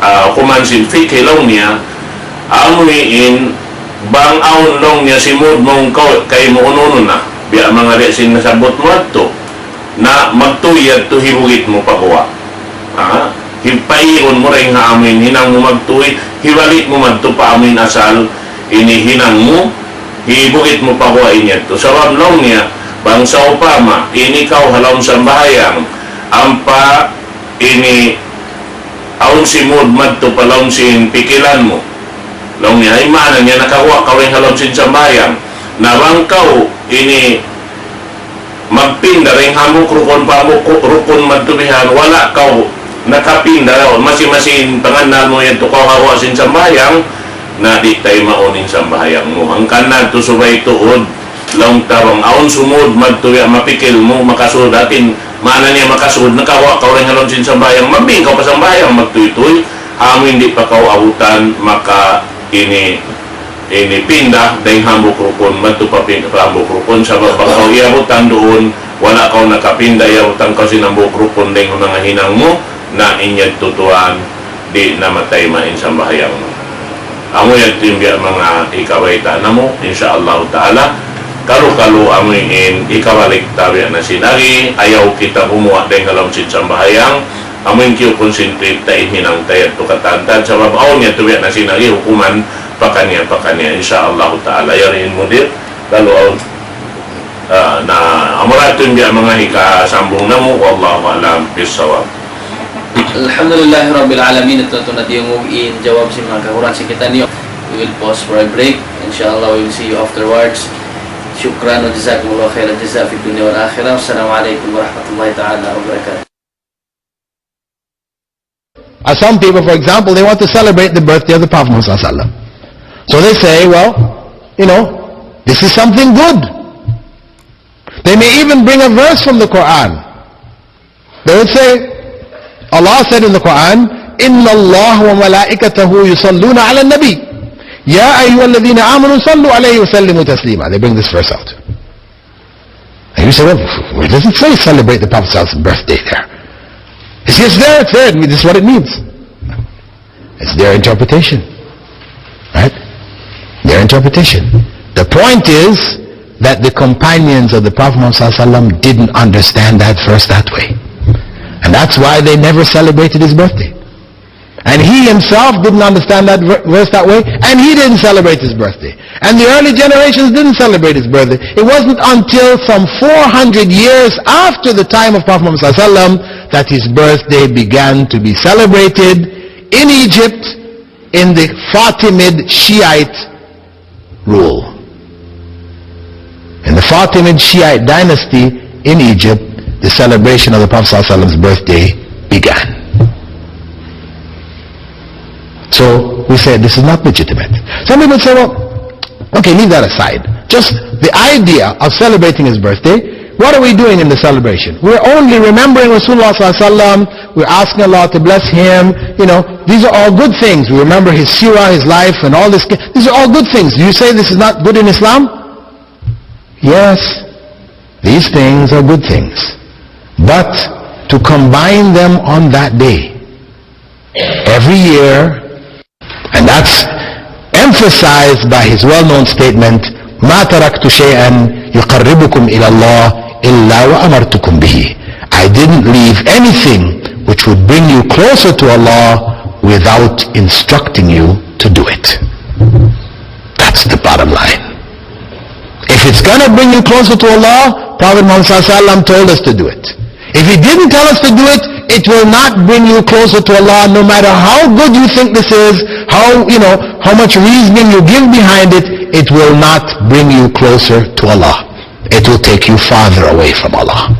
ah, hukuman sin fiqh laung niya, amu in bang awn laung niya simud mawn kaw kaymu unu-unu na, biya' manga biya' sin nasabbut mu yadtu, na magtuy yadtu hibugit mu pa guwa'. Ha? Hipaigun mu dayn ha amu in hinang mu magtuy, hibalik mu madtu pa amu in asal ini hinang mu, hibugit mu pa guwa' in yadtu. Sabab laung niya, bang sawpama, in ikaw ha lawm sambahayang, ampa ini awn simud madtu pa lawm sin pikilan mu. Laung niya, in maana niya nakaguwa' kaw dayn ha lawm sin sambahayang. Na bang kaw ini magpinda dayn ha hambuuk rukun pa hambuuk rukun madtu bihan, wala' kaw nakapinda, masi-masi in pangannal mu yadtu kaw ha guwa' sin sambahayang, na di' taymaun in sambahayang mu. Hangkan na tuud subay tuud, laung ta bang awn sumud madtu ya mapikil mu, makasud atin, maana niya makasud, nakaguwa' kaw dayn ha lawm sin sambahayang, magbin kaw pa sambahayang, magtuytuy, amu in di' pa kaw abutan, maka ini, ini pinda, dayn hambuuk rukun, madtu pa pin-, pa hambuuk rukun, sabab bang kaw iyabutan duun, wala' kaw nakapinda, iyabutan kaw sin hambuuk rukun, dayn ha manga hinang mu, na in yadtu tuwan, di' na matayma' in sambahayang mu. Amu yadtu in biya' manga hikabayta' namu', insya Allah ta'ala. Kalu-kalu amu in hikabalik ta biya' na sin agi, ayaw kita gumuwa' dayn ha lawm sin sambahayang. Amu in kiyukunsintrip ta in hinang ta yadtu katantan. Sabab awn yadtu biya' na sin agi, hukuman pakaniya-pakaniya, insya Allah ta'ala. Yari in mudir, kalu awn. Ah, na, amura yadtu in biya' manga hikasambung namu', wallahu a'lam bissawab. Alhamdulillahi Rabbil Alamin, yadtu na diyungug in jawab sin manga kaguruhan sin kitaniyu. We will pause for a break. Inshallah, we will see you afterwards. شكرا وجزاكم الله خير الجزاء في الدنيا والآخرة. والسلام عليكم ورحمة الله تعالى وبركاته. Uh, some people, for example, they want to celebrate the birthday of the Prophet Muhammad sallallahu alaihi wasallam. So they say, "Well, you know, this is something good." They may even bring a verse from the Quran. They would say, Allah said in the Quran, "إن الله وملائكته يصلون على النبي يا أيها الذين آمنوا صلوا عليه وسلموا تسليما." They bring this verse out. And you say, "Well, where does it say celebrate the Prophet's birthday there?" It's just there, it's there. This is what it means. It's their interpretation. Right? Their interpretation. The point is that the companions of the Prophet Muhammad sallallahu alaihi wasallam didn't understand that verse that way. And that's why they never celebrated his birthday. And he himself didn't understand that ver-, verse that way, and he didn't celebrate his birthday. And the early generations didn't celebrate his birthday. It wasn't until some four hundred years after the time of Prophet Muhammad sallallahu alaihi wasallam that his birthday began to be celebrated in Egypt in the Fatimid Shiite rule. In the Fatimid Shiite dynasty in Egypt, the celebration of the Prophet sallallahu alaihi wasallam's birthday began. So we say this is not legitimate. Some people say, "Well, okay, leave that aside. Just the idea of celebrating his birthday, what are we doing in the celebration? We're only remembering Rasulullah sallallahu alaihi wasallam. We're asking Allah to bless him. You know, these are all good things. We remember his sirah, his life, and all this. These are all good things. Do you say this is not good in Islam?" Yes, these things are good things. But to combine them on that day, every year, and that's emphasized by his well-known statement, "ما تركت شيئا يقربكم إلى الله إلا وأمرتكم به." I didn't leave anything which would bring you closer to Allah without instructing you to do it. That's the bottom line. If it's gonna bring you closer to Allah, Prophet Muhammad sallallahu alaihi wasallam told us to do it. If he didn't tell us to do it, it will not bring you closer to Allah, no matter how good you think this is, how, you know, how much reasoning you give behind it, it will not bring you closer to Allah. It will take you farther away from Allah.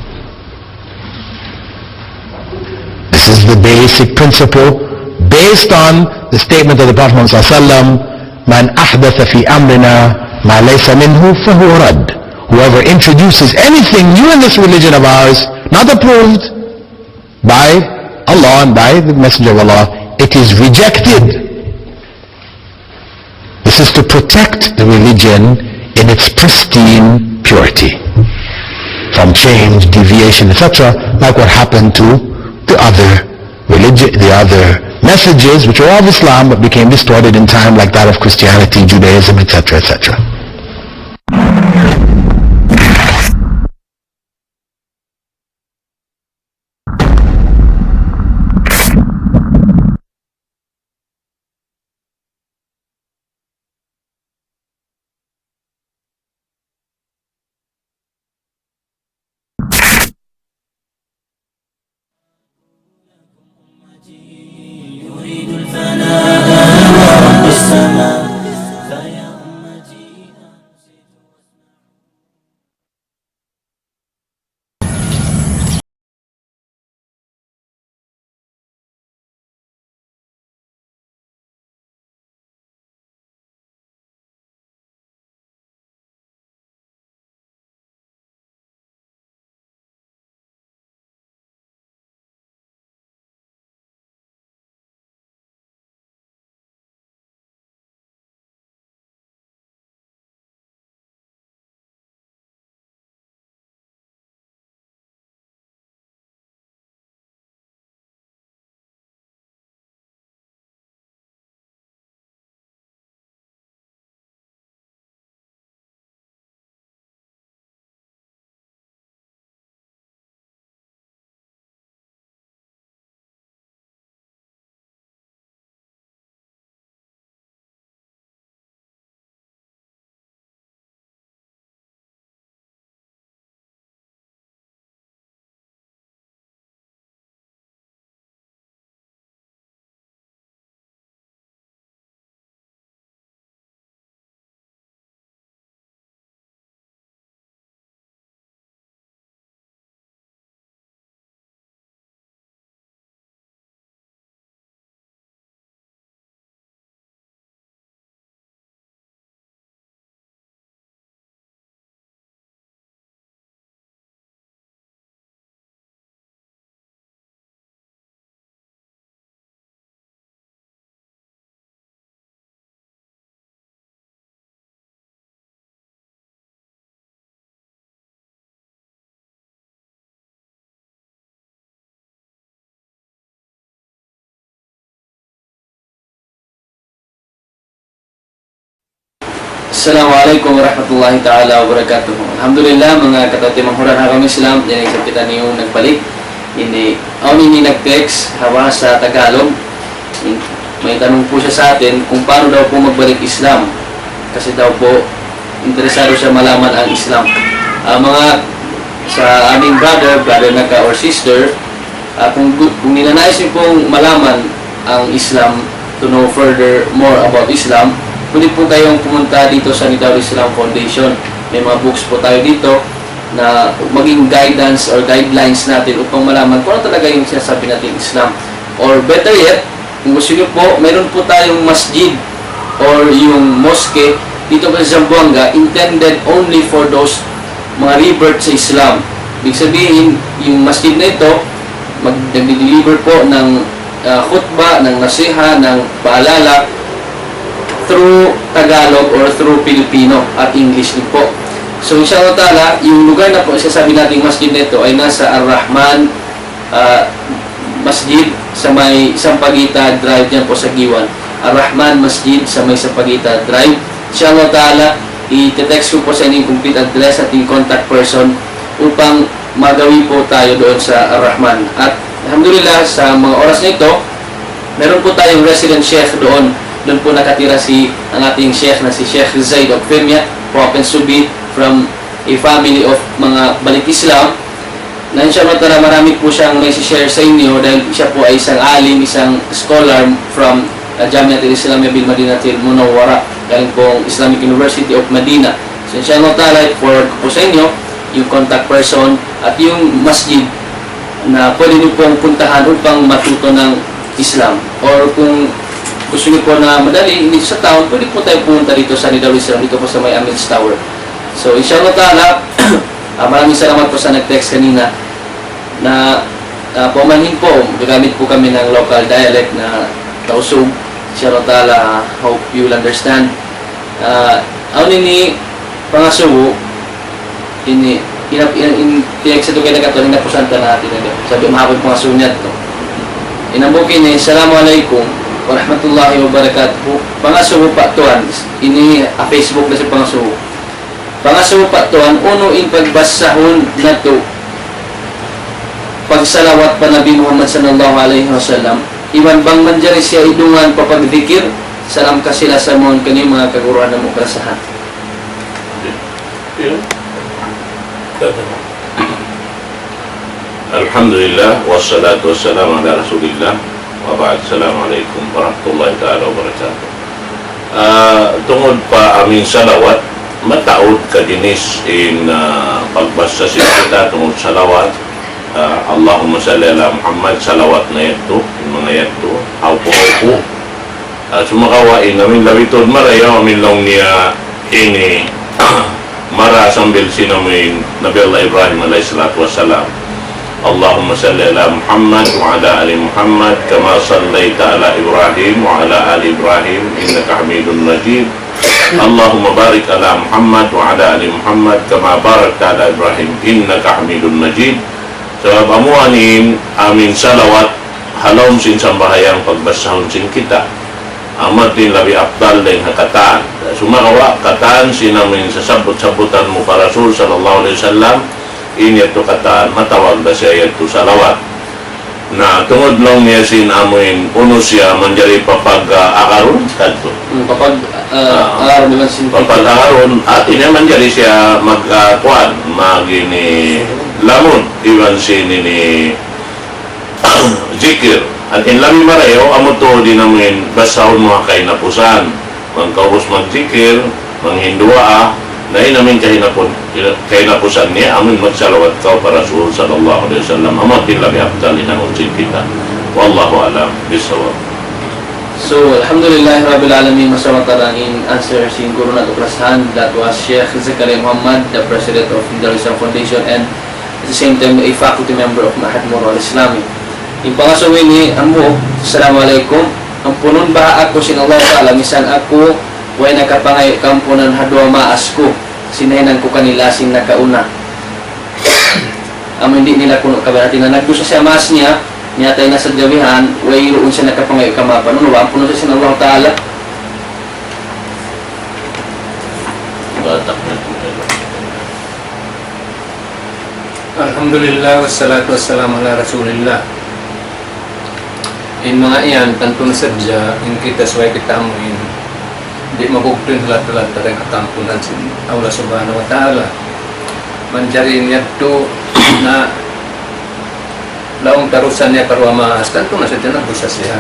This is the basic principle based on the statement of the Prophet Muhammad sallallahu alaihi wasallam, "من أحدث في أمرنا ما ليس منه فهو رد." Whoever introduces anything new in this religion of ours, not approved by Allah and by the Messenger of Allah, it is rejected. This is to protect the religion in its pristine purity from change, deviation, et cetera, like what happened to the other religi-, the other messages, which were of Islam but became distorted in time, like that of Christianity, Judaism, et cetera, et cetera. Assalamu alaykum warahmatullahi ta'ala wabarakatuh. Alhamdulillah, manga kataymanghuran ha agama Islam, yan isab kitaniyu nagbalik. Ini, awn ini nag-text, ha bahasa Tagalog. In-, may tanong po siya sa atin kung paano daw po magbalik Islam. Kasi daw po, interesado siya malaman ang Islam. Ah, mga sa aming brother, brother Naka or sister, ah, kung gu-, kung ninanais niyo pong malaman ang Islam, to know further more about Islam, pwede po kayong pumunta dito sa Nidaul Islam Foundation. May mga books po tayo dito na maging guidance or guidelines natin upang malaman kung ano talaga yung sinasabi natin Islam. Or better yet, kung gusto niyo po, meron po tayong masjid or yung mosque dito sa Zamboanga, intended only for those mga revert sa Islam. Ibig sabihin, yung masjid na ito, mag-, nagdi-deliver po ng, ah, khutbah, ng nasiha, ng paalala through Tagalog or through Filipino at English din po. So, inshallah ta'ala, yung lugar na po isasabi nating masjid na ito ay nasa Ar-Rahman, ah, Masjid sa may Sampaguita Drive, diyan po sa Guiuan. Ar-Rahman Masjid sa may Sampaguita Drive. Inshallah ta'ala, i-text ko po sa inyo yung complete address at yung contact person upang magawi po tayo doon sa Ar-Rahman. At alhamdulillah, sa mga oras na ito, meron po tayong resident sheikh doon. Doon po nakatira si, ang ating sheikh na si Sheikh Zaid of Femia, who happens to be from a family of mga balik Islam. Na inshallah ta'ala, marami po siyang may share sa inyo dahil siya po ay isang alim, isang scholar from, uh, Jamiat al-Islamiyah bil Madinatil Munawwara, galing pong Islamic University of Medina. So inshallah ta'ala, i-forward ko po sa inyo yung contact person at yung masjid na pwede niyo pong puntahan upang matuto ng Islam. Or kung gusto niyo po na madali, hindi sa town, pwede po tayo pumunta dito sa Nidaul Islam, dito po sa may Amir's Tower. So, inshallah ta'ala, ah, maraming salamat po sa nag-text kanina na, ah, paumanhin po, gagamit po kami ng local dialect na Tausug. Inshallah ta'ala, hope you'll understand. Ah, awn ini pangasubu, ini, in, in, in, tiyag sa tugay na kato, in napusan ta na atin na. Sabi, mahapon pangasubu niya to. In hambuuk ini, "Assalamu alaykum warahmatullahi wabarakatuh." Pangasubu pa tuwan, ini, ah, Facebook na sa pangasubu. Pangasubu pa tuwan, unu in pagbasahun natu' pagsalawat pa Nabi Muhammad sallallahu alayhi wasallam, iban bang manjari siya idungan pa pagdikir, salam kasi lasa mawn kaniyu manga kaguruhan namu' kalasahan. Alhamdulillah, wassalatu wassalamu ala rasulillah, wa ba'd. Assalamu alaykum warahmatullahi ta'ala wabarakatuh. Ah, tungud pa amin salawat, mataud ka jinis in, ah, pagbasa sin kita tungud salawat. Ah, Allahumma salli ala Muhammad, salawat na yadtu, in manga yadtu, hawpu-hawpu. Ah, sumagawa' in amin labi tuud marayaw amin laung niya ini mara sambil sin amin Nabi Allah Ibrahim alayhi salatu wassalam. اللهم صل على محمد وعلى آل محمد كما صليت على إبراهيم وعلى آل إبراهيم إنك حميد مجيد. اللهم بارك على محمد وعلى آل محمد كما باركت على إبراهيم إنك حميد مجيد. Sabab amu ini amin salawat ha lawm sin sambahayang pagbasahun sin kita. Amu in labi afdal dayn ha katan. Sumagawa' katan sin amin sasabbut-sabbutan mu pa Rasul sallallahu alayhi wasallam, in yadtu katan, matawag da siya yadtu salawat. Na, tungud laung niya sin amuin, unu siya manjari papag-, ah, akarun, kadtu. Hmm, papag-, ah, ah, akarun naman sin papag-, akarun, at ini manjari siya mag, ah, kuwan, mag ini, lamun, iban sin ini, zikir. At in labi marayaw, amu tuud in amuin, basahun mu ha kahinapusan. Bang kaw ubus magjikir, manghinduwaa, na in amuin kahinapun-, kahinapusan niya, amuin magsalawat kaw pa Rasul sallallahu alayhi wasallam. Amu in labi afdal in amun sin kita. Wallahu a'lam bissawab. So, alhamdulillah rabbil alamin, masawat alang in answer sin guru natu' kalasahan, that was Sheikh Zakaria Muhammad, the president of Nidaul Islam Foundation, and at the same time, a faculty member of Ma'had Murwa Al-Islami. In pangasubu ini, hambuuk, "Assalamu alaykum. Ampunun baha' aku sin Allah Ta'ala, misan aku way nakapangayu' kaampunan ha duwa maas ku, sin nahinang ku kanila sin nakauna." Amu in di' nila kunu' kabahati na nagdusa siya maas niya, miyatay na sadja bihan, wayruun siya nakapangayu' kamaapan. Unu ba, ampunun siya sin Allah Ta'ala? Alhamdulillah, wassalatu wassalamu ala rasulillah. In manga yan, tantu na sadja, in kita subay kita amu in di' mabugtu' in lahat-lahat dayn ha kaampunan sin Allah Subhanahu wa Ta'ala. Manjari in yadtu na laung ta dusa niya karuwa maas, tantu na sadja nagdusa siya.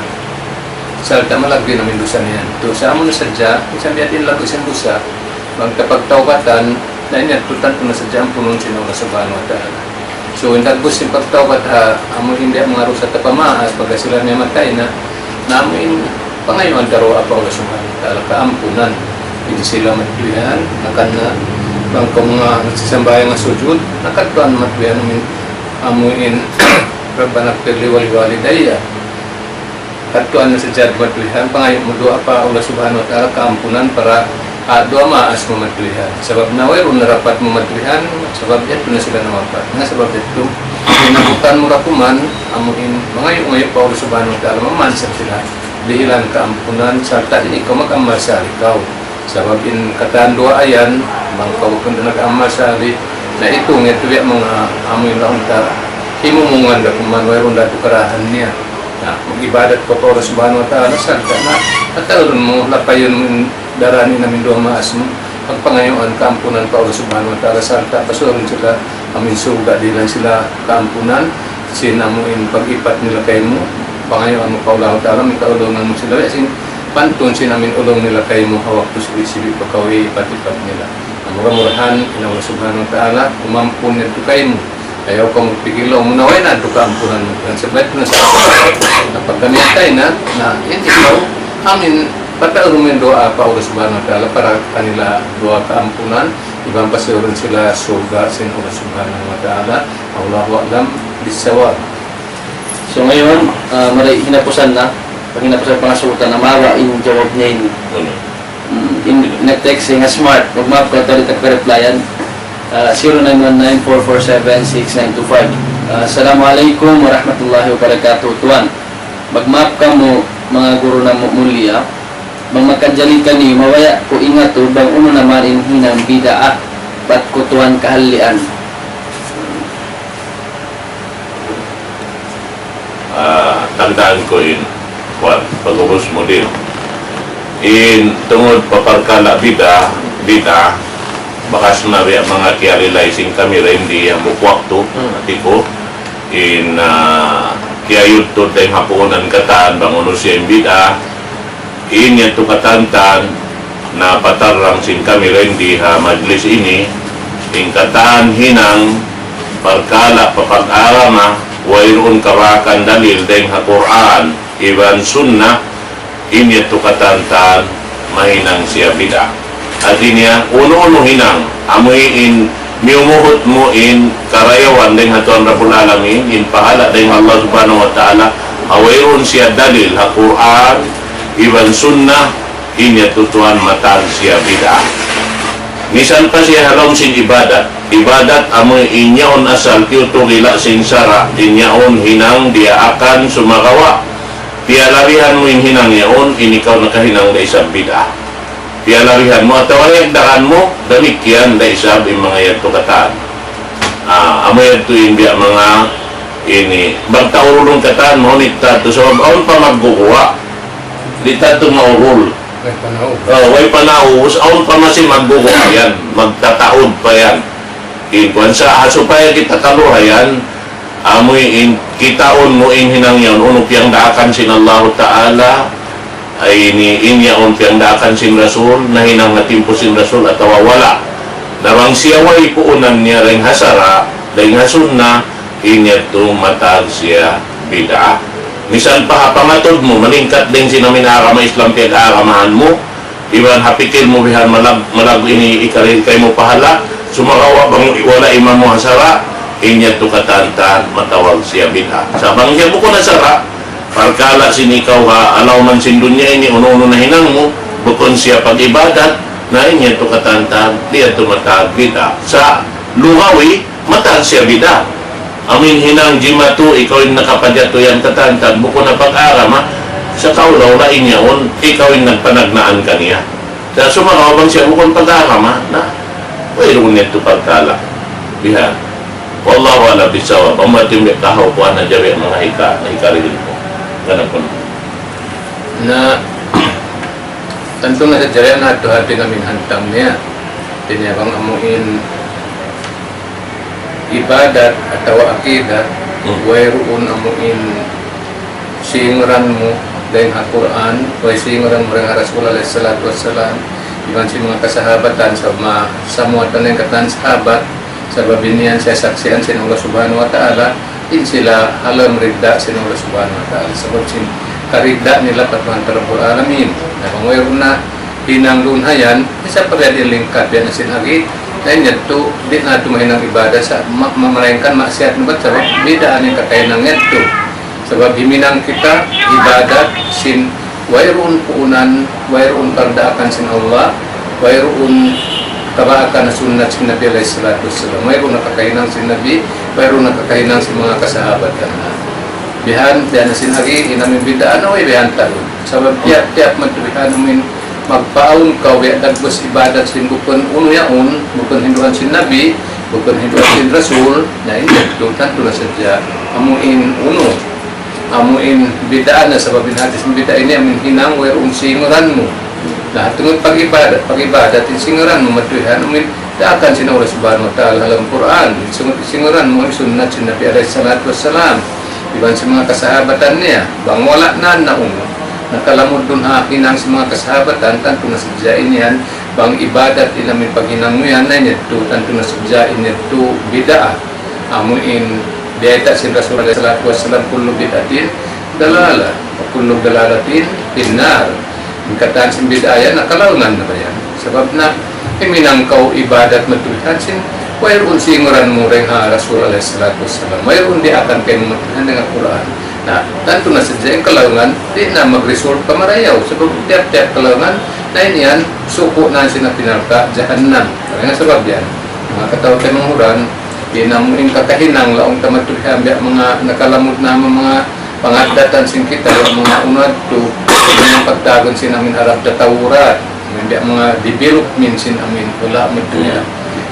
Sarta' malaggu' in amu in dusa niya. Dusa amu na sadja, minsan biya' diin laggu' sin dusa. Bang ta pagtawbatan, na in yadtu tantu na sadja ampunun sin Allah Subhanahu wa Ta'ala. So, in dagbus sin pagtawbat ha, amu in biya' manga dusa ta pa maas, pagka sila miyatay na, na amu in pangayuan ta duwaa pa Allah Subhanahu wa Ta'ala, kaampunan. In sila matuyan, akan na, bang kaw manga nagsisambahayang sujud, nakadtuan matuyan, amu in, amu in, ربنا اغفر لي ولوالدي. Kadtuan na sadja matuyan, pangayu' mu duwaa pa Allah Subhanahu wa Ta'ala kaampunan para, ah, duwaa maas mu matuyan. Sabab na wayruun na dapat mu matuyan, sabab yadtu na sila nawapat. Na sabab yadtu, in abutan mu da kuman, amu in mangayu'-ngayu' pa Allah Subhanahu wa Ta'ala, mamansab sila. Dihilan kaampunan, sarta' in ikaw mag-amal salih kaw. Sabab in katan duwaa yan, bang kaw kunu' nag-amal salih, na itung yadtu biya' manga amu in laung ta, himumungan da kuman wayruun da tukarahan niya. Na, mag-ibadat kaw pa Allah Subhanahu wa Ta'ala, sarta' na, ataurun mu, lapayun mu in darani na amu in duwaa maas mu, pagpangayuan kaampunan pa Allah Subhanahu wa Ta'ala, sarta' pasuurun sila amu in surga', dihilan sila kaampunan, sin amu in pag-ipat nila kaymu, pangayuan mu pa Allah Ta'ala, mikaulungan mu sila, sin pantun sin amu in ulung nila kaymu ha waktu sibi'-sibi' pa kaw ipat-ipat nila. Na mura-murahan, in Allah Subhanahu wa Ta'ala, umampun yadtu kaymu. Ayaw kaw magpikil, laung mu na way na yadtu kaampunan mu. Yan sabab na sa, na pagka miyatay na, na, in ikaw, amu in, pataurun mu in duwaa pa Allah Subhanahu wa Ta'ala, para kanila duwaa kaampunan, iban pasuurun sila surga' sin Allah Subhanahu wa Ta'ala. Allahu a'lam bissawab. So ngayon, ah, mari hinapusan na, pag hinapusan pangasubutan na mawa in jawab niya ini. Ano? Mm, in, nag-text siya nga Smart, magmaap kaw, di' ta ka-replyan. Ah, zero nine one nine four four seven six nine two five. Ah, Assalamu alaykum warahmatullahi wabarakatuh, Tuan. Magmaap kamu, manga guru namu' mulia. Bang makajari kaniyu, mabaya' ku ingatu bang unu na man in hinang bid'ah, bat ku Tuan kahalian. Ah, tagdaun ku in, kuwan, pag-ubus mu din. In tungud pa parkala' bid'ah, bid'ah, bakas na biya' manga kiyalilay sin kami rin di hambuuk waktu, Hmm. hati ku, in, ah, kiyayudtu dayng ha puunan katan, bang unu siya in bid'ah, in yadtu katan-katan, na patarrang sin kami rin di ha majlis ini, in katan hinang parkala' pa pag-agama, wayruun kabakan dalil dayng ha Qur'an, iban Sunnah, in yadtu katan-katan mahinang siya bid'ah. Hati niya, unu-unu hinang, amu in miyumuhut mu in karayawan dayng ha Tuhan Rabbul Alamin, in pahala' dayng ha Allah Subhanahu wa Ta'ala, ha wayruun siya dalil ha Qur'an, iban Sunnah, in yadtu tuwan mataud siya bid'ah. Misan pa siya ha lawm sin ibadat. Ibadat amu in yaun asal tiyutugila' sin sara', in yaun hinang diyaakan sumagawa' piyalabihan mu in hinang yaun, in ikaw nakahinang da isab bid'ah. Piyalabihan mu atawa yagdagan mu, damikkiyan da isab in manga yadtu katan. Ah, amu yadtu in biya' manga ini, magtaurulun katan, mahunit ta tu sabab awn pa magguguwa'. Di' ta tu maurul. Way panaw. Ah, way panaw, us awn pa masi magguguwa' yan, magtataud pa yan. In kuwan sa, ha supaya kita kaluhayan, amu in kitaun mu in hinang yaun, unu piyagdaakan sin Allahu Ta'ala, ay ini, in yaun piyagdaakan sin Rasul, nahinang ha timpu sin Rasul atawa wala'. Na bang siya way puunan niya dayng ha sara', dayng ha sunnah, in yadtu mataud siya bid'ah. Misan pa ha pangatud mu, malingkat dayng sin amu in agama Islam piyag-agamahan mu, iban ha pikil mu bihan malag-, malaggu' ini ikari kaymu pahala', sumagawa' bang wala' iman mu ha sara', in yadtu katan-katan matawag siya bid'ah. Sa' bang siya bukun ha sara', parkala' sin ikaw ha lawm sin dunya ini, unu-unu nahinang mu, bukun siya pag-ibadat, na in yadtu katan-katan, di' yadtu matawag bid'ah. Sa' lugawi, mataud siya bid'ah. Amu in hinang jimatu, ikaw in nakapajatu yan katan-katan, bukun na pag-agama, sa' kaula-ula in yaun, ikaw in nagpanagnaan kaniya. Sa' sumagawa' bang siya bukun pag-agama, na, wayruun yadtu pagkala'. Bihan. Wallahu a'lam bissawab. Amu in tahaw ku na jari manga hika, hika rin ku. Ganun pun. Na, tantu na sadja na tuha pinaminhantang niya. Tinya bang amu in ibadat atawa akidah, Hmm. wayruun amu in singuran mu dayn ha Qur'an, way singuran mu dayn ha Rasul alayhi salatu wassalam, iban sin manga kasahabatan, sa ma-, samuatan dayn katan sahabat, sabab in yan siya saksian sin Allah Subhanahu wa Ta'ala, in sila ha lawm ridda sin Allah Subhanahu wa Ta'ala. Sabab sin karidda nila pa Tuhan Rabbul Alamin. Na bang wayruun na hinang duun ha yan, isa pa biya' diin lingkat biya' na sin agi, na in yadtu, di' na tuud mahinang ibadat sa, ma-, ma-, malaingkan maksiat na bat sabab bid'ah in kakahinang yadtu. Sabab himinang kita ibadat sin wayruun puunan, wayruun pardaakan sin Allah, wayruun kabaakan sunnat sin Nabi alayhi salatu wassalam, wayruun na kakahinang sin Nabi, wayruun na kakahinang sin manga kasahabatan. Bihan, bihan na sin agi, in amu in bid'ah na way bihan taud. Sabab tiyap-tiyap madtu bihan amu in magpaawn kaw biya' dagbus ibadat sin bukun unu yaun, bukun hinduan sin Nabi, bukun hinduan sin Rasul, na in yadtu tantu na sadja amu in unu, amu in bid'ah na sabab in hati sin bid'ah ini amu in hinang wayruun singuran mu. Na tungud pag-ibadat, pag-ibadat in singuran mu madtu bihan amu in daakan sin Allah Subhanahu wa Ta'ala ha lawm Qur'an, sung-, singuran mu in sunnat sin Nabi alayhi salatu wassalam, iban sin manga kasahabatan niya, bang wala' na na unu, nakalamud duun ha hinang sin manga kasahabatan, tantu na sadja in yan, bang ibadat in amu in paghinang mu yan, na in yadtu, tantu na sadja in yadtu bid'ah. Amu in biyayta' sin Rasul alayhi salatu wassalam, كل بدعة ضلالة وكل ضلالة في النار. In katan sin bid'ah yan, nakalaungan na ba yan? Sabab na, himinang kaw ibadat madtu bihan sin, wayruun singuran mu dayn ha Rasul alayhi salatu wassalam. Wayruun diyaakan kaymu madtu bihan dayn ha Qur'an. Na, tantu na sadja in kalaungan, di' na mag-result pa marayaw. Sabab tiyap-tiyap kalaungan, na in yan, suku' na sin api narka' jahannam. Karna' sabab yan, manga kataw-taymanghuran, di' na mu in kakahinang laung ta madtu bihan biya' manga nakalamud na manga pangaddatan sin kita, manga unu yadtu, manga pagtawagun sin amu in Arab da Tawrat, biya' manga development sin amu in hula' madtu niya.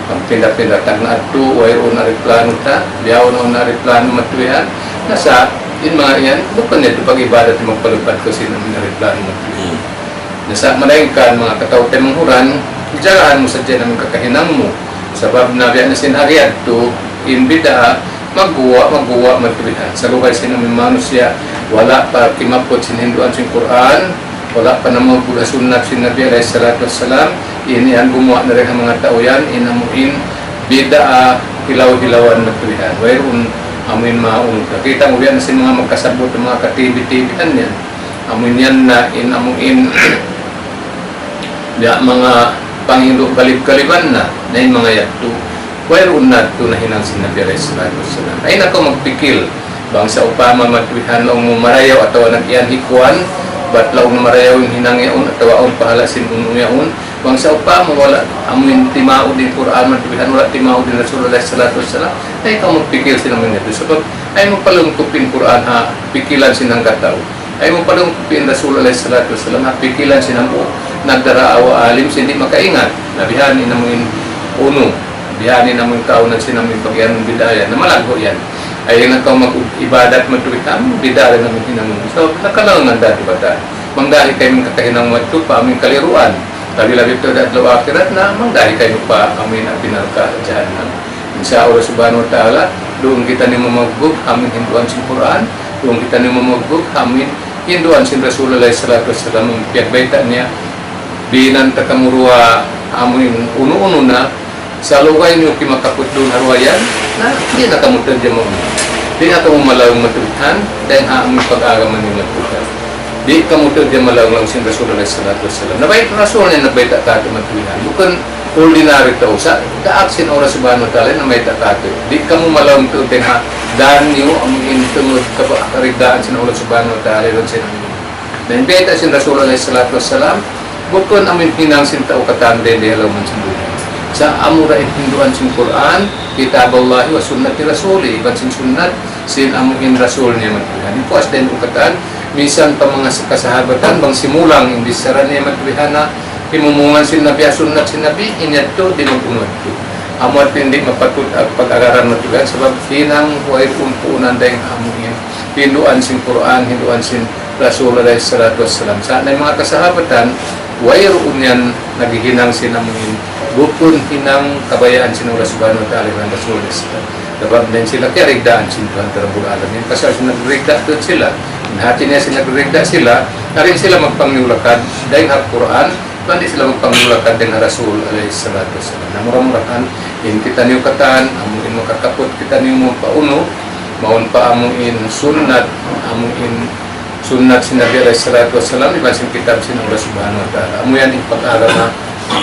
Pagpinda-pinda tagna' yadtu, wayruun ariplanu ta, bihaun na ariplanu madtu yan. Na sa', in manga yan, bukun yadtu pag-ibadat magpalupad kaw sin amu in ariplanu madtu yan. Na sa' malaingkan manga kataw-taymanghuran, jagaan mu sadja in amu in kakahinang mu. Sabab na biya' na sin hari yadtu, in bid'ah, magguwa', magguwa' madtu bihan. Sa' lugay sin amu in manusiya', wala' pa kimaput sin hinduan sin Qur'an, wala' pa namabut ha sunnat sin Nabi alayhi salatu wassalam, in yan gumuwa' na dayn ha manga tau yan, in amu in bid'ah hilaw-hilawan madtu bihan. Wayruun amu in maunu. Kita' mu biya' na sin manga magkasabut, manga ka-T V-T V-han yan. Amu in yan na in amu in biya' manga panghindu' galib-galiban na, na in manga yadtu. Wayruun na yadtu nahinang sin Nabi alayhi salatu wassalam. Ayaw na kaw magpikil, bang sawpama madtu bihan laung mu marayaw atawa nag-iyan hi kuwan, bat laung mu marayaw in hinang yaun atawa awn pahala' sin unu yaun, bang sawpama wala' amu in timaud in Qur'an madtu bihan, wala' timaud in Rasul alayhi salatu wassalam, ayaw kaw magpikil sin amu in yadtu. Sabab, ayaw mu palungkup in Qur'an ha pikilan sin hangkatau. Ayaw mu palungkup in Rasul alayhi salatu wassalam ha pikilan sin hambuuk nagdaraawa alim sin di' makaingat. Na bihan in amu in unu, bihan in amu in kaunan sin amu in pag-iyanun bid'ah yan. Na malaggu' yan. Ayaw na kaw mag-ibadat madtu bihan, bid'ah in amu in hinangun. So, nakalaungan da tu bata'. Mangdahi kaymu in kakahinang madtu pa amu in kaliruan. Labi-labi tuud adlaw akhirat na, mangdahi kaymu pa amu in api narka' jahannam. In sha Allah subhanahu wa ta'ala, duun kitaniyu mamugbug ha amu in hinduan sin Qur'an, duun kitaniyu mamugbug ha amu in hinduan sin Rasul alayhi salatu wassalam, in piyagbayta' niya, binan ta kamu duwa amu in unu-unu na, salugay niyu kimakaput duun ha duwa yan, na, di' na kamu tarjama unu. Di' na kamu malaung madtu bihan, dayn ha amu in pag-agama niyu madtu bihan. Di' kamu tarjama laung-laung sin Rasul alayhi salatu wassalam. Na bay-, Rasul niya nagbayta' katu' madtu bihan. Bukun ordinary tau sa, daak sin Allah subhanahu wa ta'ala in namayta' katu'. Di' kamu malaung tuud dayn ha daan niyu amu in tungud kapa-, kariddaan sin Allah subhanahu wa ta'ala iban sin amu in. Na in bayta' sin Rasul alayhi salatu wassalam, bukun amu in hinang sin tau katan dayn di ha lawm sin dunya. Sa' amura in hinduan sin Qur'an, kitab Allah wa sunnati Rasulih, iban sin sunnat sin amu in Rasul niya madtu bihan. Puas dayn ku katan, minsan pa manga kasahabatan, bang simulang in bichara niya madtu bihan na, himumungan sin Nabi, ha sunnat sin Nabi, in yadtu, di' magkunu' yadtu. Amu in di' mapatut ag-, pag-agaran matugan, sabab hinang way puun-puunan dayng amu in hinduan sin Qur'an, hinduan sin Rasul alayhi salatu wassalam. Sa' na in manga kasahabatan, wayruun yan naghihinang sin amu in bukun hinang kabayaan sin Allah Subhanahu wa Ta'ala iban Rasul alayhi salam. Sabab na in sila kiyarigdaan sin Tuhan Rabbul Alamin. Pasal sin nagrigda tuud sila. In hati niya sin nagrigda sila, di' sila magpangulakad dayng ha Qur'an, di' sila magpangulakad dayng ha Rasul alayhi salatu wassalam. Na mura-murahan, in kitaniyu katan, amu in makakaput kitaniyu magpaunu, mawn pa amu in sunnat, amu in sunnat sin Nabi alayhi salatu wassalam, iban sin kitab sin Allah Subhanahu wa Ta'ala. Amu yan in pag-agama,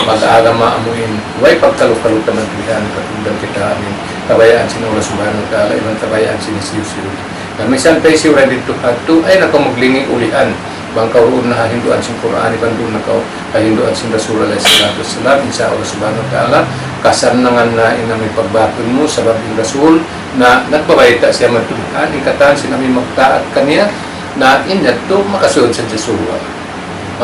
pag-agama amu in way pagkalu-kalu taman tuwihan, katungdan kita amu in kabayaan sin Allah Subhanahu wa Ta'ala, iban kabayaan sin hisiyu-siyu. Na misan pa hisiyu ra didtu hadtu, ayaw na kaw maglingi' ulihan. Bang kaw duun na ha hinduan sin Qur'an, iban duun na kaw ha hinduan sin Rasul alayhi salatu wassalam, insya Allah Subhanahu wa Ta'ala, kasannangan na in amu in pagbakun mu, sabab in Rasul, na nagbabayta' siya matugan, in katan sin amu in magtaat kaniya, na in yadtu makasud sadja surga'.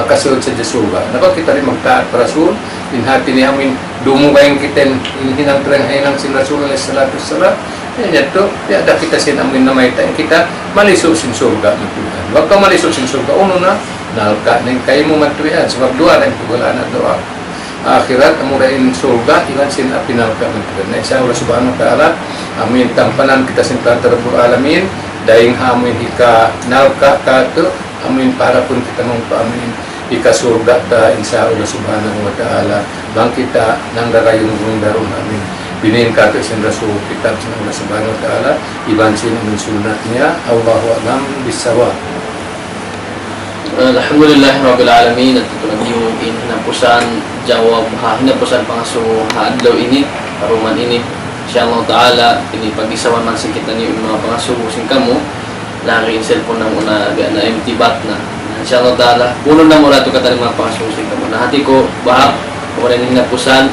Makasud sadja surga'. Na bang kita di' magtaat pa Rasul, in hati niya amu in dumugay kita in hinang tarang hinang sin Rasul alayhi salatu wassalam, in yadtu, di' da kita sin amu in namayta', in kita malisu' sin surga' matugan. Bang kaw malisu' sin surga', unu na, nalka' na in kaymu matugan, sabab duwa na in paghulaan na duwa. Akhirat, amura in surga', iban sin api narka' matugan. Na insya Allah Subhanahu wa Ta'ala, amu in tampanan kita sin Tuhan Rabbul Alamin, dayng ha amu in hika narka' katu', amu in paharapun kita mawn pa amu in hika surga' ta, insya Allah Subhanahu wa Ta'ala, bang kita nanggagayung-yung darun amu in biyaytaan katu' sin Rasul, kitab sin Allah Subhanahu wa Ta'ala, iban sin amu in sunnat niya. Allahu a'lam bissawab. Alhamdulillahi Rabbil Alamin, at ito na in hinapusan jawab ha, hinapusan pangasubu ha adlaw ini, ha duman ini. Insya Allah Ta'ala, ini pag-isawan man sin kitaniyu in manga pangasubu sin kamu, lagi' in cellphone namu' na, biya' na empty bat na. Insya Allah Ta'ala, pulun namu' ra tu katan in manga pangasubu sin kamu. Na hati ku, bahap, kung in hinapusan,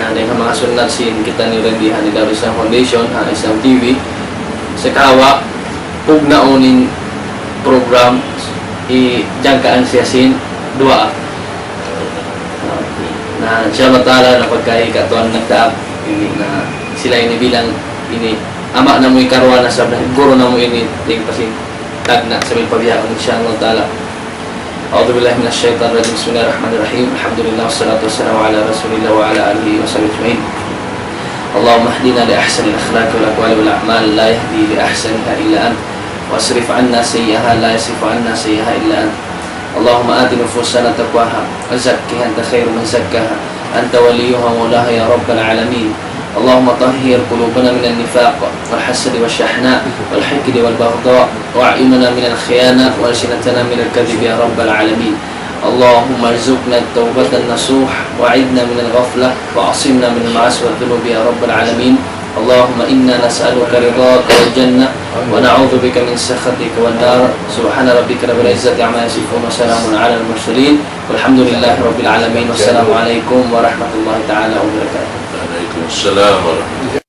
na dayn ha manga sunnat sin kitaniyu rin di ha Darul Islam Foundation, ha Islam T V, sa' kawa', pugnaun in program, hijangkaan siya sin duwaa. Na, insya Allah Ta'ala, na pagka hikatuan nagtaap, ini na sila ini bilang ini, ama' namu' ikaruwa na sabab guru namu' ini, tingpasin tagna' sa' bihaun, insya Allah Ta'ala. أعوذ بالله من الشيطان الرجيم. بسم الله الرحمن الرحيم. الحمد لله والصلاة والسلام على رسول الله وعلى آله وصحبه أجمعين. اللهم اهدنا لأحسن الأخلاق والأقوال والأعمال، لا يهدي لأحسنها إلا أنت، واصرف عنا سيئها، لا يصرف عنا سيئها إلا أنت. اللهم آت نفوسنا تقواها، وزكها أنت خير من زكاها، أنت وليها ومولاها يا رب العالمين. اللهم طهر قلوبنا من النفاق والحسد والشحناء والحقد والبغضاء وأعيننا من الخيانة وألسنتنا من الكذب يا رب العالمين. اللهم ارزقنا التوبة النصوح وأعذنا من الغفلة وعصمنا من المعاصي والذنوب يا رب العالمين. اللهم إنا نسألك رضاك والجنة ونعوذ بك من سخطك والنار. سبحان ربك رب العزة عما يصفون وسلام على المرسلين والحمد لله رب العالمين. والسلام عليكم ورحمة الله تعالى وبركاته. وعليكم السلام ورحمة الله.